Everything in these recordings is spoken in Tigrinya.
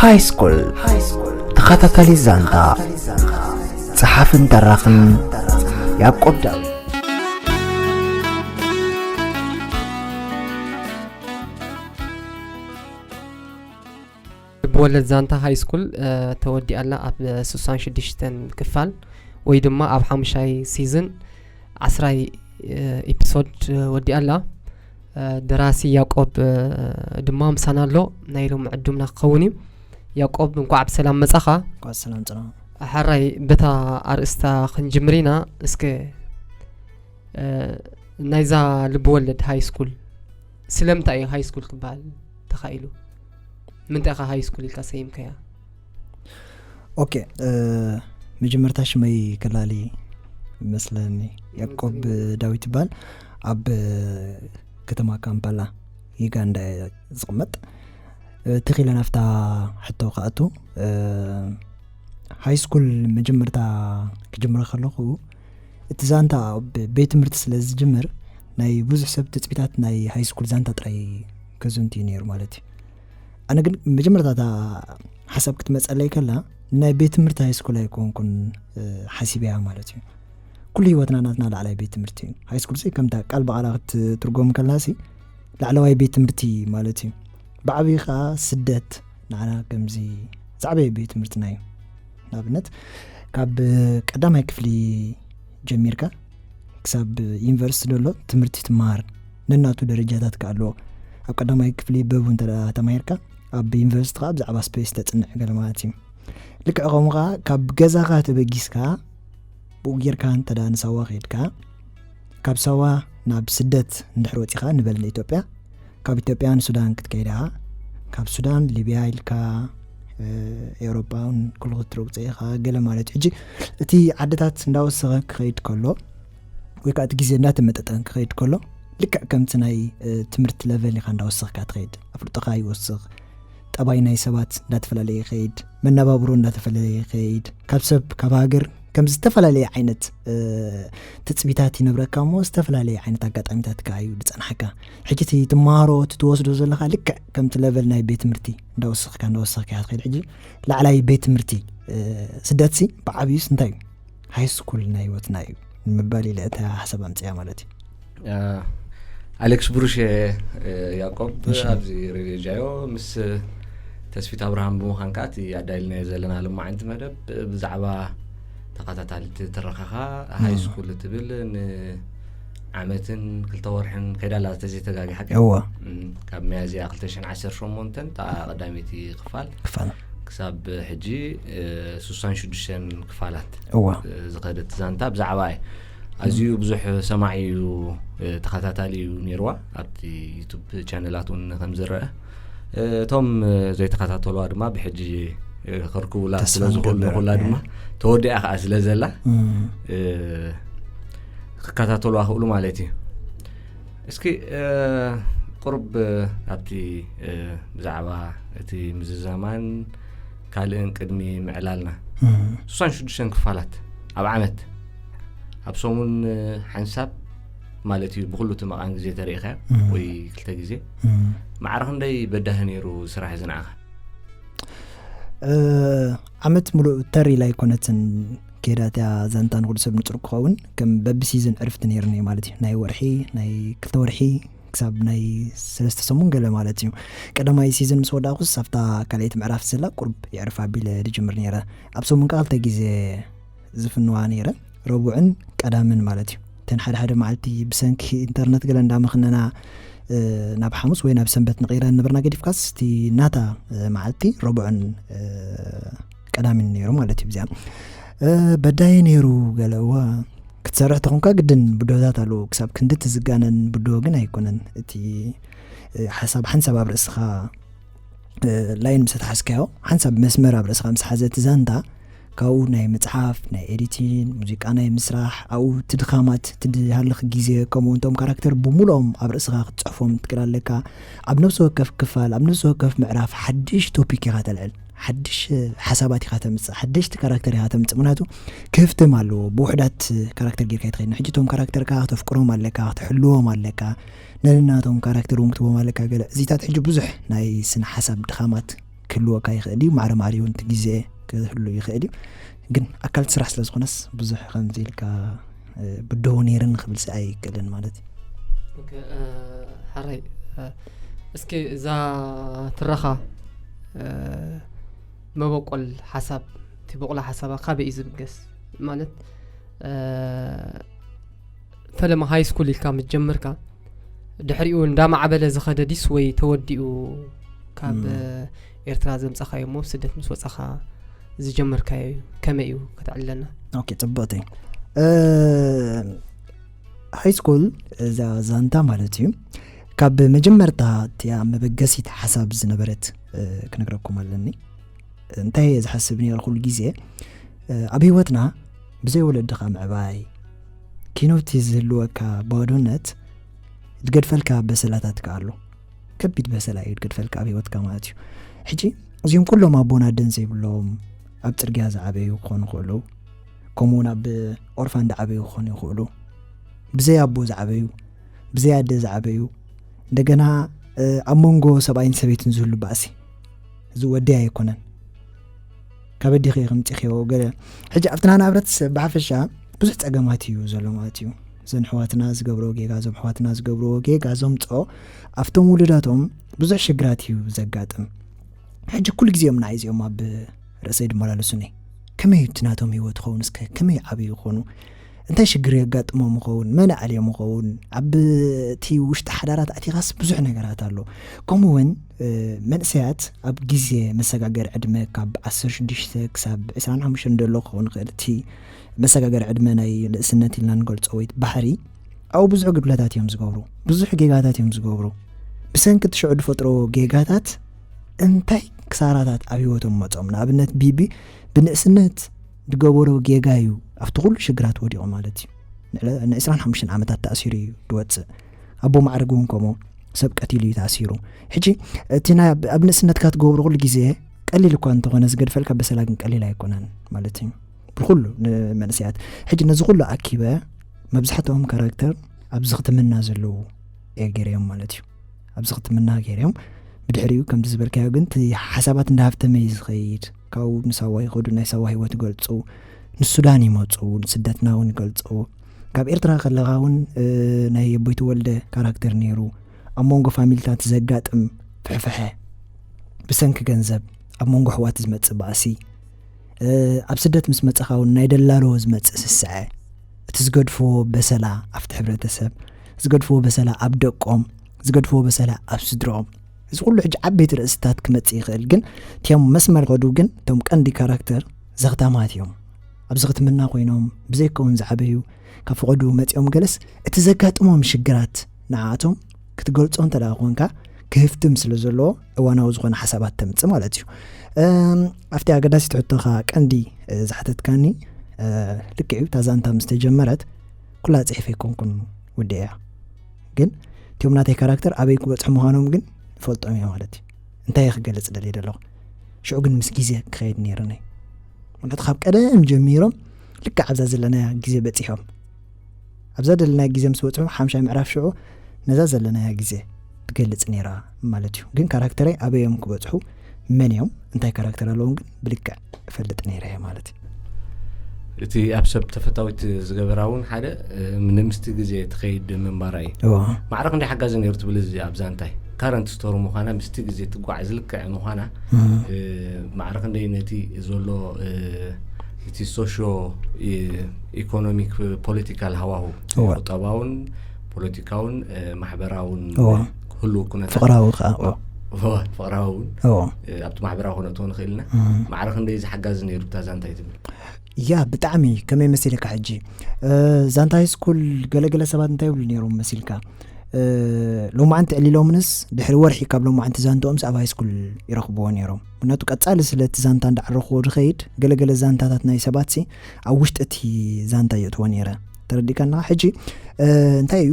ሃይስኩል ተኸታታሊ ዛንታ፣ ጸሓፍን ተራኽን ያዕቆብ ዳዊት። ልብወለድ ዛንታ ሃይስኩል ተወዲኣላ ኣብ ስሳን ሽዱሽተን ክፋል ወይ ድማ ኣብ ሓሙሻይ ሲዝን ዓስራይ ኤፒሶድ ወዲኣላ። ደራሲ ያዕቆብ ድማ ምሳና ኣሎ፣ ናይ ሎሚ ዕዱምና ክኸውን እዩ። ያዕቆብ፣ እንኳዕ ብሰላም መጻኻ። እንኳዕ ሰላም ጽና። ሕራይ፣ በታ ኣርእስታ ክንጅምር ኢና። እስከ ናይዛ ልብወለድ ሃይስኩል ስለምንታይ እዩ ሃይስኩል ክበሃል ተኻኢሉ? ምንታይ ኢኻ ሃይስኩል ኢልካ ሰይምካያ? ኦኬ፣ መጀመርታ ሽመይ ከላሊ መስለኒ። ያዕቆብ ዳዊት ይበሃል። ኣብ ከተማ ካምፓላ፣ ዩጋንዳ እየ ዝቕመጥ። ትኺለ ናፍታ ሕቶ ክኣቱ፣ ሃይስኩል መጀመርታ ክጅምረ ከለኹ፣ እቲ ዛንታ ኣብ ቤት ትምህርቲ ስለ ዝጅምር፣ ናይ ብዙሕ ሰብ ትጽቢታት ናይ ሃይስኩል ዛንታ ጥራይ ከዘንቱ እዩ ነይሩ ማለት እዩ። ኣነ ግን መጀመርታ እታ ሓሳብ ክትመጸለይ ከላ፣ ናይ ቤት ትምህርቲ ሃይስኩል ኣይኮንኩን ሓሲበያ ማለት እዩ። ኩሉ ህይወትና ናትና ላዕላይ ቤት ትምህርቲ እዩ። ሃይስኩል ሲ ከምታ ቃል ብቓላ ክትትርጎም ከላሲ ላዕለዋይ ቤት ትምህርቲ ማለት እዩ። ብዓብዪ ከዓ ስደት ንዓና ከምዚ ዝዓበየ ቤት ትምህርትና እዩ። ንኣብነት ካብ ቀዳማይ ክፍሊ ጀሚርካ ክሳብ ዩኒቨርሲቲ ዘሎ ትምህርቲ ትመሃር፣ ነናቱ ደረጃታት ከኣ ኣለዎ። ኣብ ቀዳማይ ክፍሊ በቡ እንተ ደኣ ተማሂርካ፣ ኣብ ዩኒቨርሲቲ ከኣ ብዛዕባ ስፔስ ተጽንዕ ገለ ማለት እዩ። ልክዕ ከምኡ ከኣ ካብ ገዛኻ ተበጊስካ ብኡ ጌርካ እንተ ደኣ ንሳዋ ከይድካ፣ ካብ ሳዋ ናብ ስደት እንድሕር ወጺኻ ንበል ንኢትዮጵያ፣ ካብ ኢትዮጵያ ንሱዳን ክትከይድ ኢኻ። ካብ ሱዳን ሊብያ ኢልካ ኤውሮጳ እውን ኩሉ ክትረግጾ ኢኻ ገለ ማለት እዩ። ሕጂ እቲ ዓድታት እንዳወሰኸ ክኸይድ ከሎ ወይ ከዓ እቲ ግዜ እንዳተመጠጠ ክኸይድ ከሎ ልክዕ ከምቲ ናይ ትምህርቲ ለቨል ኢኻ እንዳወሰኽካ ትኸይድ። ኣፍልጦኻ ይወስኽ፣ ጠባይ ናይ ሰባት እንዳተፈላለየ ይኸይድ፣ መነባብሮ እንዳተፈላለየ ይኸይድ፣ ካብ ሰብ ካብ ሃገር ከም ዝተፈላለየ ዓይነት ትፅቢታት ይነብረካ እሞ ዝተፈላለየ ዓይነት ኣጋጣሚታት ከዓ እዩ ዝፀንሓካ። ሕጂ እቲ ትመሃሮ እቲ ትወስዶ ዘለካ ልክዕ ከምቲ ለቨል ናይ ቤት ትምህርቲ እንዳወሰኽካ እንዳወሰኽካ እያ ትኸይድ። ሕጂ ላዕላይ ቤት ትምህርቲ ስደትሲ ብዓብዩስ እንታይ እዩ? ሃይ ስኩል ናይ ህይወትና እዩ ንምባል ኢለ እታ ሓሳብ ኣምፅያ ማለት እዩ። ኣሌክስ ብሩሽ፣ ያቆብ፣ ኣብዚ ሬድዮ ጃዮ ምስ ተስፊት ኣብርሃም ብምዃን ከዓ እቲ ኣዳይልናዮ ዘለና ልማዓንቲ መደብ ብዛዕባ ተኸታታልቲ ትረኻኻ ሃይ ስኩል ትብል ንዓመትን ክልተ ወርሕን ከይዳ ኣላ ተዘይተጋጊ ሓቂ? እወ። ካብ ሚያዝያ ክልተ ሽሕን ዓሰርተ ሸሞንተን እታ ቀዳመይቲ ክፋል ክፋል ክሳብ ሕጂ ስሳን ሽዱሽተን ክፋላት እወ። ዝኸደት ዛንታ ብዛዕባ እዩ። ኣዝዩ ብዙሕ ሰማዒ እዩ፣ ተኸታታሊ እዩ ነይርዋ ኣብቲ ዩቱብ ቻነላት እውን ከም ዝረአ። እቶም ዘይተኸታተልዋ ድማ ብሕጂ ከርክቡላ ተስፋ ስለ ዝኽእሉ ንገብር። ንኹላ ድማ ተወዲኣ ከዓ ስለ ዘላ ክከታተልዋ ክእሉ ማለት እዩ። እስኪ ቁርብ ኣብቲ ብዛዕባ እቲ ምዝዛማን ካልእን ቅድሚ ምዕላልና ስሳን ሽዱሽተን ክፋላት ኣብ ዓመት ኣብ ሰሙን ሓንሳብ ማለት እዩ ብኩሉ እቲ መቓን ግዜ ተሪኢኻ ወይ ክልተ ግዜ ማዕረ ክንደይ በዳሂ ነይሩ ስራሕ እዚ ንዓኻ? ዓመት ሙሉእ ተር ኢላ ኣይኮነትን ከይዳ እቲያ ዛንታ ንኩሉ ሰብ ንፁር ክኸውን ከም በቢ ሲዝን ዕርፍቲ ነይሩኒ ማለት እዩ። ናይ ወርሒ ናይ ክልተ ወርሒ ክሳብ ናይ ሰለስተ ሰሙን ገለ ማለት እዩ። ቀዳማይ ሲዝን ምስ ወዳእኩስ ኣብታ ካልኣይቲ ምዕራፍ ዘላ ቁርብ የዕርፍ ኣቢለ ድጅምር ነይረ። ኣብ ሰሙን ከዓ ክልተ ግዜ ዝፍንዋ ነይረ፣ ረቡዕን ቀዳምን ማለት እዩ። እተን ሓደ ሓደ መዓልቲ ብሰንኪ ኢንተርነት ገለ እንዳመኽነና ናብ ሓሙስ ወይ ናብ ሰንበት ንቕይረ ነበርና። ገዲፍካስ እቲ ናታ መዓልቲ ረቡዕን ቀዳምን ነይሩ ማለት እዩ። እዚኣ በዳይ ነይሩ ገለ እዋ ክትሰርሕ ተኾንካ ግድን ብድሆታት ኣለዎ። ክሳብ ክንዲ ትዝጋነን ብድሆ ግን ኣይኮነን። እቲ ሓሳብ ሓንሳብ ኣብ ርእስኻ ላይን ምስ ኣትሓዝካዮ ሓንሳብ መስመር ኣብ ርእስኻ ምስ ሓዘ እቲ ዛንታ ካብኡ ናይ ምፅሓፍ ናይ ኤዲቲን ሙዚቃ ናይ ምስራሕ ኣብኡ እቲ ድኻማት እቲ ድሃልኽ ግዜ ከምኡ እንቶም ካራክተር ብምሉኦም ኣብ ርእስኻ ክትፅሕፎም ትክእል ኣለካ። ኣብ ነብሲ ወከፍ ክፋል ኣብ ነብሲ ወከፍ ምዕራፍ ሓድሽ ቶፒክ ኢኻ ተልዕል፣ ሓድሽ ሓሳባት ኢኻ ተምፅእ፣ ሓደሽቲ ካራክተር ኢኻ ተምፅእ። ምክንያቱ ክህፍትም ኣለዎ። ብውሕዳት ካራክተር ጌርካ ይትኸይድ ሕጂ እቶም ካራክተርካ ክተፍቅሮም ኣለካ፣ ክትሕልዎም ኣለካ፣ ነንናቶም ካራክተር እውን ክትቦም ኣለካ። ገለ እዚታት ሕጂ ብዙሕ ናይ ስነ ሓሳብ ድኻማት ክህልወካ ይኽእል እዩ። ማዕረ ማዕሪኡ እቲ ግዜ ክህሉ ይኽእል እዩ። ግን ኣካል ስራሕ ስለ ዝኾነስ ብዙሕ ከምዚ ኢልካ ብድሆ ነይርኒ ክብል ሲ ኣይክእልን ማለት እዩ። ሓራይ፣ እስኪ እዛ ትረኻ መበቆል ሓሳብ፣ እቲ በቁላ ሓሳባ ካበይ እዩ ዝብገስ? ማለት ፈለማ ሃይ ስኩል ኢልካ ምስ ጀመርካ ድሕሪኡ እንዳማዕበለ ዝኸደ ዲስ ወይ ተወዲኡ ካብ ኤርትራ ዘምጻኻዮ እሞ ስደት ምስ ወጻኻ ዝጀመርካዮ እዩ? ከመይ እዩ ከተዕልለና? ኦኬ፣ ጽቡቕቲ። ሃይ ስኩል፣ እዛ ዛንታ ማለት እዩ፣ ካብ መጀመርታ እቲኣ መበገሲት ሓሳብ ዝነበረት ክነግረኩም ኣለኒ። እንታይ እየ ዝሓስብ ነይረ ኩሉ ግዜ፣ ኣብ ህይወትና ብዘይ ወለድኻ ምዕባይ፣ ኪኖቲ ዝህልወካ ባዶነት ዝገድፈልካ በሰላታት ከኣ ኣሎ። ከቢድ በሰላ እዩ ዝገድፈልካ ኣብ ህይወትካ ማለት እዩ። ሕጂ እዚኦም ኩሎም ኣቦን ኣደን ዘይብሎም ኣብ ጽርግያ ዝዓበዩ ክኾኑ ይኽእሉ፣ ከምኡውን ኣብ ኦርፋን ዝዓበዩ ክኾኑ ይኽእሉ፣ ብዘይ ኣቦ ዝዓበዩ፣ ብዘይ ኣደ ዝዓበዩ፣ እንደገና ኣብ መንጎ ሰብኣይን ሰበይትን ዝህሉ ባእሲ፣ እዚ ወዲ ኣይኮነን፣ ካብ ኣዲኺ ከምፂኽዮ ገለ። ሕጂ ኣብቲ ናና ሕብረተሰብ ብሓፈሻ ብዙሕ ፀገማት እዩ ዘሎ ማለት እዩ። እዘን ኣሕዋትና ዝገብሮ ጌጋ፣ እዞም ኣሕዋትና ዝገብርዎ ጌጋ ዘምፅኦ ኣብቶም ውሉዳቶም ብዙሕ ሽግራት እዩ ዘጋጥም። ሕጂ ኩሉ ግዜ እዮም ንዓይ እዚኦም ኣብ ርእሰይ ዝመላለሱኒ። ከመይ እቲ ናቶም ህይወት ይኸውን እስከ? ከመይ ዓብዩ ይኾኑ? እንታይ ሽግር የጋጥሞም ይኸውን? መን ኣዕልዮም ይኸውን? ኣብ እቲ ውሽጢ ሓዳራት ኣቲኻስ ብዙሕ ነገራት ኣሎ። ከምኡ እውን መንእሰያት ኣብ ግዜ መሰጋገሪ ዕድመ ካብ ዓሰርተ ሽዱሽተ ክሳብ ዕስራን ሓሙሽተን ዘሎ ክኸውን ይኽእል። እቲ መሰጋገሪ ዕድመ ናይ ንእስነት ኢልና ንገልጾ ወይ ባህሪ ኣብኡ ብዙሕ ግድለታት እዮም ዝገብሩ፣ ብዙሕ ጌጋታት እዮም ዝገብሩ። ብሰንኪ እቲ ሽዑ ዝፈጥሮ ጌጋታት እንታይ ክሳራታት ኣብ ህይወቶም መጾም? ንኣብነት ቢቢ ብንእስነት ዝገበሮ ጌጋ እዩ ኣብቲ ኩሉ ሽግራት ወዲቑ ማለት እዩ። ንዕለ- ንዕስራን ሓሙሽተን ዓመታት ተኣሲሩ እዩ ዝወጽእ። ኣቦ ማዕርግ እውን ከምኡ ሰብ ቀቲሉ እዩ ተኣሲሩ። ሕጂ እቲ ናይ ኣብ- ኣብ ንእስነትካ ትገብሮ ኩሉ ግዜ ቀሊል እኳ እንተኾነ ዝገድፈልካ በሰላ ግን ቀሊል ኣይኮነን ማለት እዩ። ብኩሉ ንመንእሰያት ሕጂ ነዚ ኩሉ ኣኪበ መብዛሕትኦም ካራክተር ኣብዚ ክትምና ዘለዉ እየ ገይረዮም ማለት እዩ። ኣብዚ ክትምና ገይረዮም ብድሕሪኡ ከምቲ ዝበልካዮ ግን እቲ ሓሳባት እንዳሃብተመ እዩ ዝኸይድ። ካብኡ ንሳዋ ይኸዱ፣ ናይ ሳዋ ህይወት ይገልፁ፣ ንሱዳን ይመፁ፣ ንስደትና እውን ይገልፁ። ካብ ኤርትራ ከለኻ እውን ናይ ኣቦይ ተወልደ ካራክተር ነይሩ። ኣብ መንጎ ፋሚልታት ዘጋጥም ፍሕፍሐ ብሰንኪ ገንዘብ፣ ኣብ መንጎ ኣሕዋት ዝመፅእ ባእሲ፣ ኣብ ስደት ምስ መፀኻ እውን ናይ ደላሎ ዝመፅእ ስስዐ፣ እቲ ዝገድፍዎ በሰላ ኣብቲ ሕብረተሰብ፣ ዝገድፍዎ በሰላ ኣብ ደቆም፣ ዝገድፍዎ በሰላ ኣብ ስድርኦም። እዚ ኩሉ ሕጂ ዓበይቲ ርእስታት ክመፅእ ይኽእል፣ ግን እቲኦም መስመር ከዱ ግን እቶም ቀንዲ ካራክተር ዘኽታማት እዮም። ኣብዚ ክትምና ኮይኖም ብዘይከውን ዝዓበዩ ካብ ፈቐዱ መፂኦም ገለስ እቲ ዘጋጥሞም ሽግራት ንዓኣቶም ክትገልጾ እንተ ደኣ ኮንካ ክህፍትም ስለ ዘለዎ እዋናዊ ዝኾነ ሓሳባት ተምጽእ ማለት እዩ። ኣብቲ ኣገዳሲት ሕቶኻ ቀንዲ ዝሓተትካኒ ልክዕ እዩ። እታ ዛንታ ምስ ተጀመረት ኩላ ጽሒፈ ኣይኮንኩን ወዲኤያ፣ ግን እቲኦም ናተይ ካራክተር ኣበይ ክበጽሑ ምዃኖም ግን እፈልጦም እየ ማለት እዩ። እንታይ እየ ክገልጽ ደልየ ዘለኹ? ሽዑ ግን ምስ ግዜ ክኸይድ ነይሩኒ። ምክንያቱ ካብ ቀደም ጀሚሮም ልክዕ ኣብዛ ዘለናያ ግዜ በጺሖም ኣብዛ ደለናያ ግዜ ምስ በጽሑ ሓምሻይ ምዕራፍ ሽዑ ነዛ ዘለናያ ግዜ ትገልጽ ነይራ ማለት እዩ። ግን ካራክተረይ ኣበይ እዮም ክበጽሑ፣ መን እዮም፣ እንታይ ካራክተር ኣለዎም ግን ብልክዕ እፈልጥ ነይረ እየ ማለት እዩ። እቲ ኣብ ሰብ ተፈታዊት ዝገበራ እውን ሓደ ንምስቲ ግዜ ትኸይድ ምንባራ እዩ። እዎ። ማዕረ ክንደይ ሓጋዚ ነይሩ ትብል እዚ ኣብዛ እንታይ ካረንት ስቶሪ ምዃና ምስቲ ግዜ ትጓዓዝ ልክዕ ምዃና ማዕረ ክንደይ ነቲ ዘሎ እቲ ሶሾ ኢኮኖሚክ ፖለቲካል ሃዋሁ እወ። ቁጠባውን ፖለቲካውን ማሕበራውን እወ። ህልው ኩነታት ፍቕራዊ ከዓ እወ። እወ፣ ፍቕራዊ እውን እወ። ኣብቲ ማሕበራዊ ክነእትዎ ንኽእል ኢና። ማዕረ ክንደይ እዚ ሓጋዚ ነይሩ ብታ ዛንታ እዩ ትብል? ያ ብጣዕሚ ከመይ መሲልካ ሕጂ እ፣ ዛንታ ሃይስኩል ገለገለ ሰባት እንታይ ይብሉ ነይሮም መሲልካ እ፣ ሎማዓንቲ ዕሊሎምንስ ድሕሪ ወርሒ ካብ ሎማዓንቲ ዛንትኦምስ ኣብ ሃይስኩል ይረኽብዎ ነይሮም። ምክንያቱ ቀጻሊ ስለ እቲ ዛንታ እንዳዓረኽዎ ዝኸይድ ገለገለ ዛንታታት ናይ ሰባትሲ ኣብ ውሽጢ እቲ ዛንታ የእትዎ ነይረ። ተረዲእካና? ሕጂ እ፣ እንታይ እዩ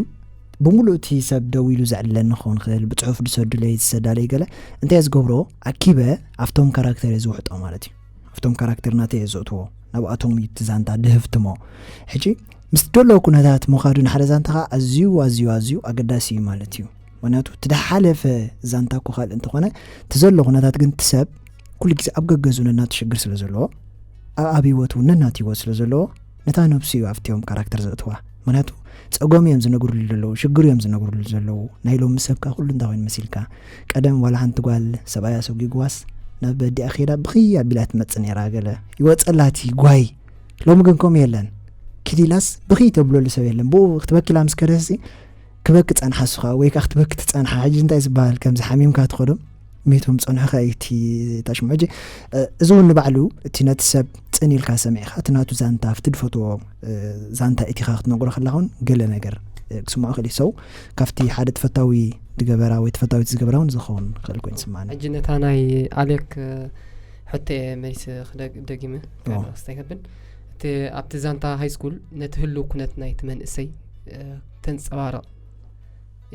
ብምሉእ እቲ ሰብ ደው ኢሉ ዘዕልለኒ ክኸውን ክእል ብፅሑፍ ዝሰዱለይ ዝሰዳለይ ገለ እንታይ ዝገብሮ ኣኪበ ኣብቶም ካራክተር እየ ዝውሕጦ ማለት እዩ። ኣብቶም ካራክተር ናተይ እየ ዘእትዎ ናብኣቶም እዩ እቲ ዛንታ ድህፍትሞ። ሕጂ ምስ ደሎ ኩነታት ምኻዱ ንሓደ ዛንታ ከዓ ኣዝዩ ኣዝዩ ኣዝዩ ኣገዳሲ እዩ ማለት እዩ። ምክንያቱ እቲ ድሓለፈ ዛንታ እኮ ካልእ እንተኾነ እቲ ዘሎ ኩነታት ግን እቲ ሰብ ኩሉ ግዜ ኣብ ገገዙ ነናቱ ሽግር ስለ ዘለዎ፣ ኣብ ኣብ ህይወቱ እውን ነናቱ ህይወት ስለ ዘለዎ፣ ነታ ነብሱ እዩ ኣብቲኦም ካራክተር ዘእትዋ። ምክንያቱ ጸገም እዮም ዝነግሩሉ ዘለዉ፣ ሽግር እዮም ዝነግሩሉ ዘለዉ። ናይ ሎሚ ሰብካ ኩሉ እንታይ ኮይኑ መሲልካ? ቀደም ዋላ ሓንቲ ጓል ሰብኣያ ሰጒግዋስ ናብ ኣዲኣ ከይዳ ብኽይ ኣቢላ ትመጽእ ነይራ። ገለ ይወጸላ እቲ ጓይ። ሎሚ ግን ከምኡ የለን። ኪዲላስ ብኽይ ተብለሉ ሰብ የለን። ብኡ ክትበኪላ ምስ ከደሲ ክበኪ ጸንሓ እሱ ኸኣ፣ ወይ ከኣ ክትበኪ ትጸንሓ። ሕጂ እንታይ ዝበሃል? ከምዚ ሓሚምካ ትኸዶ፣ ሚቶም ጸንሑኻ እዩ እቲ ታሽሙ። ሕጂ፣ እ፣ እዚ እውን ንባዕሉ እቲ ነቲ ሰብ ጽን ኢልካ ሰሚዕኻ፣ እቲ ናቱ ዛንታ፣ ኣብቲ ድፈትዎ፣ እ፣ ዛንታ እቲኻ ክትነግሮ ከለኻ እውን ገለ ነገር፣ እ፣ ክስምዖ ክእል እዩ። ሰው ካብቲ ሓደ ተፈታዊ ዝገበራ ወይ ተፈታዊት ዝገበራ እውን ዝኸውን ክእል ኮይኑ ይስምዓኒ። ሕጂ ነታ ናይ ኣሌክ፣ እ፣ ሕቶ እየ መሊሰ ክደግ-፣ ደጊመ ኦ። ክርዳእ ከብል። እቲ ኣብቲ ዛንታ ሃይ ስኩል ነቲ ህልው ኩነት ናይቲ መንእሰይ፣ እ፣ ተንጸባርቕ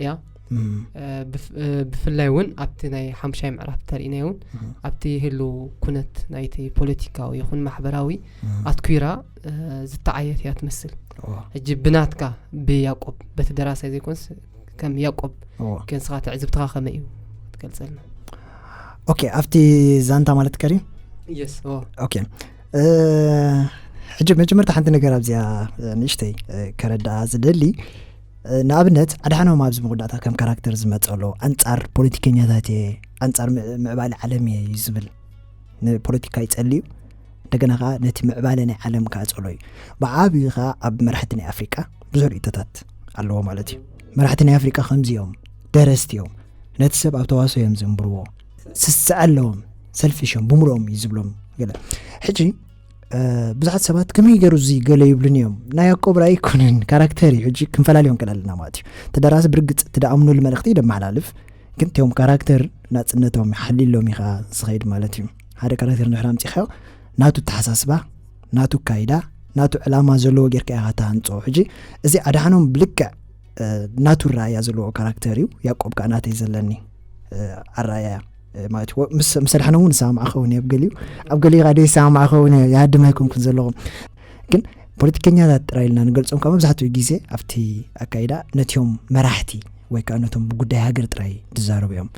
እያ። እም። እ፣ ብፍ-፣ እ፣ ብፍላይ እውን ኣብቲ ናይ ሓሙሻይ ምዕራፍ ተርእናዮ እውን እም። ኣብቲ ህልው ኩነት ናይቲ ፖለቲካዊ ይኹን ማሕበራዊ እም። ኣትኲራ፣ እ፣ ዝተዓየት እያ ትመስል። ኦ። ሕጂ ብናትካ ብያቆብ በቲ ደራሳይ ዘይኮንስ ከም ያቆብ ኦ። ከንስኻ ትዕዝብትኻ ከመይ እዩ ትገልጸልና? ኦኬ፣ ኣብቲ ዛንታ ማለት ከሪ? የስ፣ ኦ። ኦኬ። እ፣ ሕጂ መጀመርታ ሓንቲ ነገር ኣብዚኣ፣ እ፣ ንእሽተይ፣ እ፣ ከረዳኣ ዝደሊ፣ እ፣ ንኣብነት ኣድሓኖም ኣብዚ መወዳእታ ከም ካራክተር ዝመጸሎ ኣንጻር ፖለቲከኛታት እየ፣ ኣንጻር ምዕ-፣ ምዕባለ ዓለም እየ እዩ ዝብል። ንፖለቲካ ይጸሊ እዩ፣ እንደገና ከኣ ነቲ ምዕባለ ናይ ዓለም ከኣ ጸሎ እዩ። ብዓብዩ ከኣ ኣብ መራሕቲ ናይ ኣፍሪቃ ብዙሕ ርእይቶታት ኣለዎ ማለት እዩ። መራሕቲ ናይ ኣፍሪቃ ከምዚ እዮም፣ ደረስቲ እዮም፣ ነቲ ሰብ ኣብ ተዋስኦ እዮም ዘንብርዎ። ስስዐ ኣለዎም፣ ሰልፊሽ እዮም፣ ብምልኦም እዩ ዝብሎም ገለ። ሕጂ፣ እ፣ ብዙሓት ሰባት ከመይ ገይሩ እዚ ገለ ይብሉኒ እዮም። ናይ ያቆብ ራእይ ኣይኮነን፣ ካራክተር እዩ። ሕጂ ክንፈላልዮ ንክእል ኣለና ማለት እዩ። እቲ ደራሲ ብርግጽ እቲ ደኣምነሉ መልእኽቲ እዩ ደመሓላልፍ፣ ግን እቲኦም ካራክተር ናጽነቶም ሓሊሎም እዩ ከኣ ዝኸይድ ማለት እዩ። ሓደ ካራክተር እንድሕር ኣምጺኻዮ፣ ናቱ ኣተሓሳስባ፣ ናቱ ኣካይዳ፣ ናቱ ዕላማ ዘለዎ ጌርካ ኢኻ ትሃንጾ። ሕጂ እዚ ኣድሓኖም ብልክዕ፣ እ፣ ናቱ ራእያ ዘለዎ ካራክተር እዩ። ያቆብ ከኣ ናተይ ዘለኒ፣ እ፣ ኣራእያ፣ እ፣ ማለት እዩ። ምስ፣ ምስ ኣድሓኖም እውን እሰማማዕ ክኸውን እየ ኣብ ገሊኡ፣ ኣብ ገሊኡ ከኣ ዘይሰማማዕ ክኸውን እየ። ይሃድም ኣይኮንኩን ዘለኹ። ግን ፖለቲከኛታት ጥራይ ኢልና ንገልጾም ካብ መብዛሕትኡ ግዜ ኣብቲ ኣካይዳ ነቲኦም መራሕቲ ወይ ከኣ ነቶም ብጉዳይ ሃገር ጥራይ ዝዛረቡ እዮም።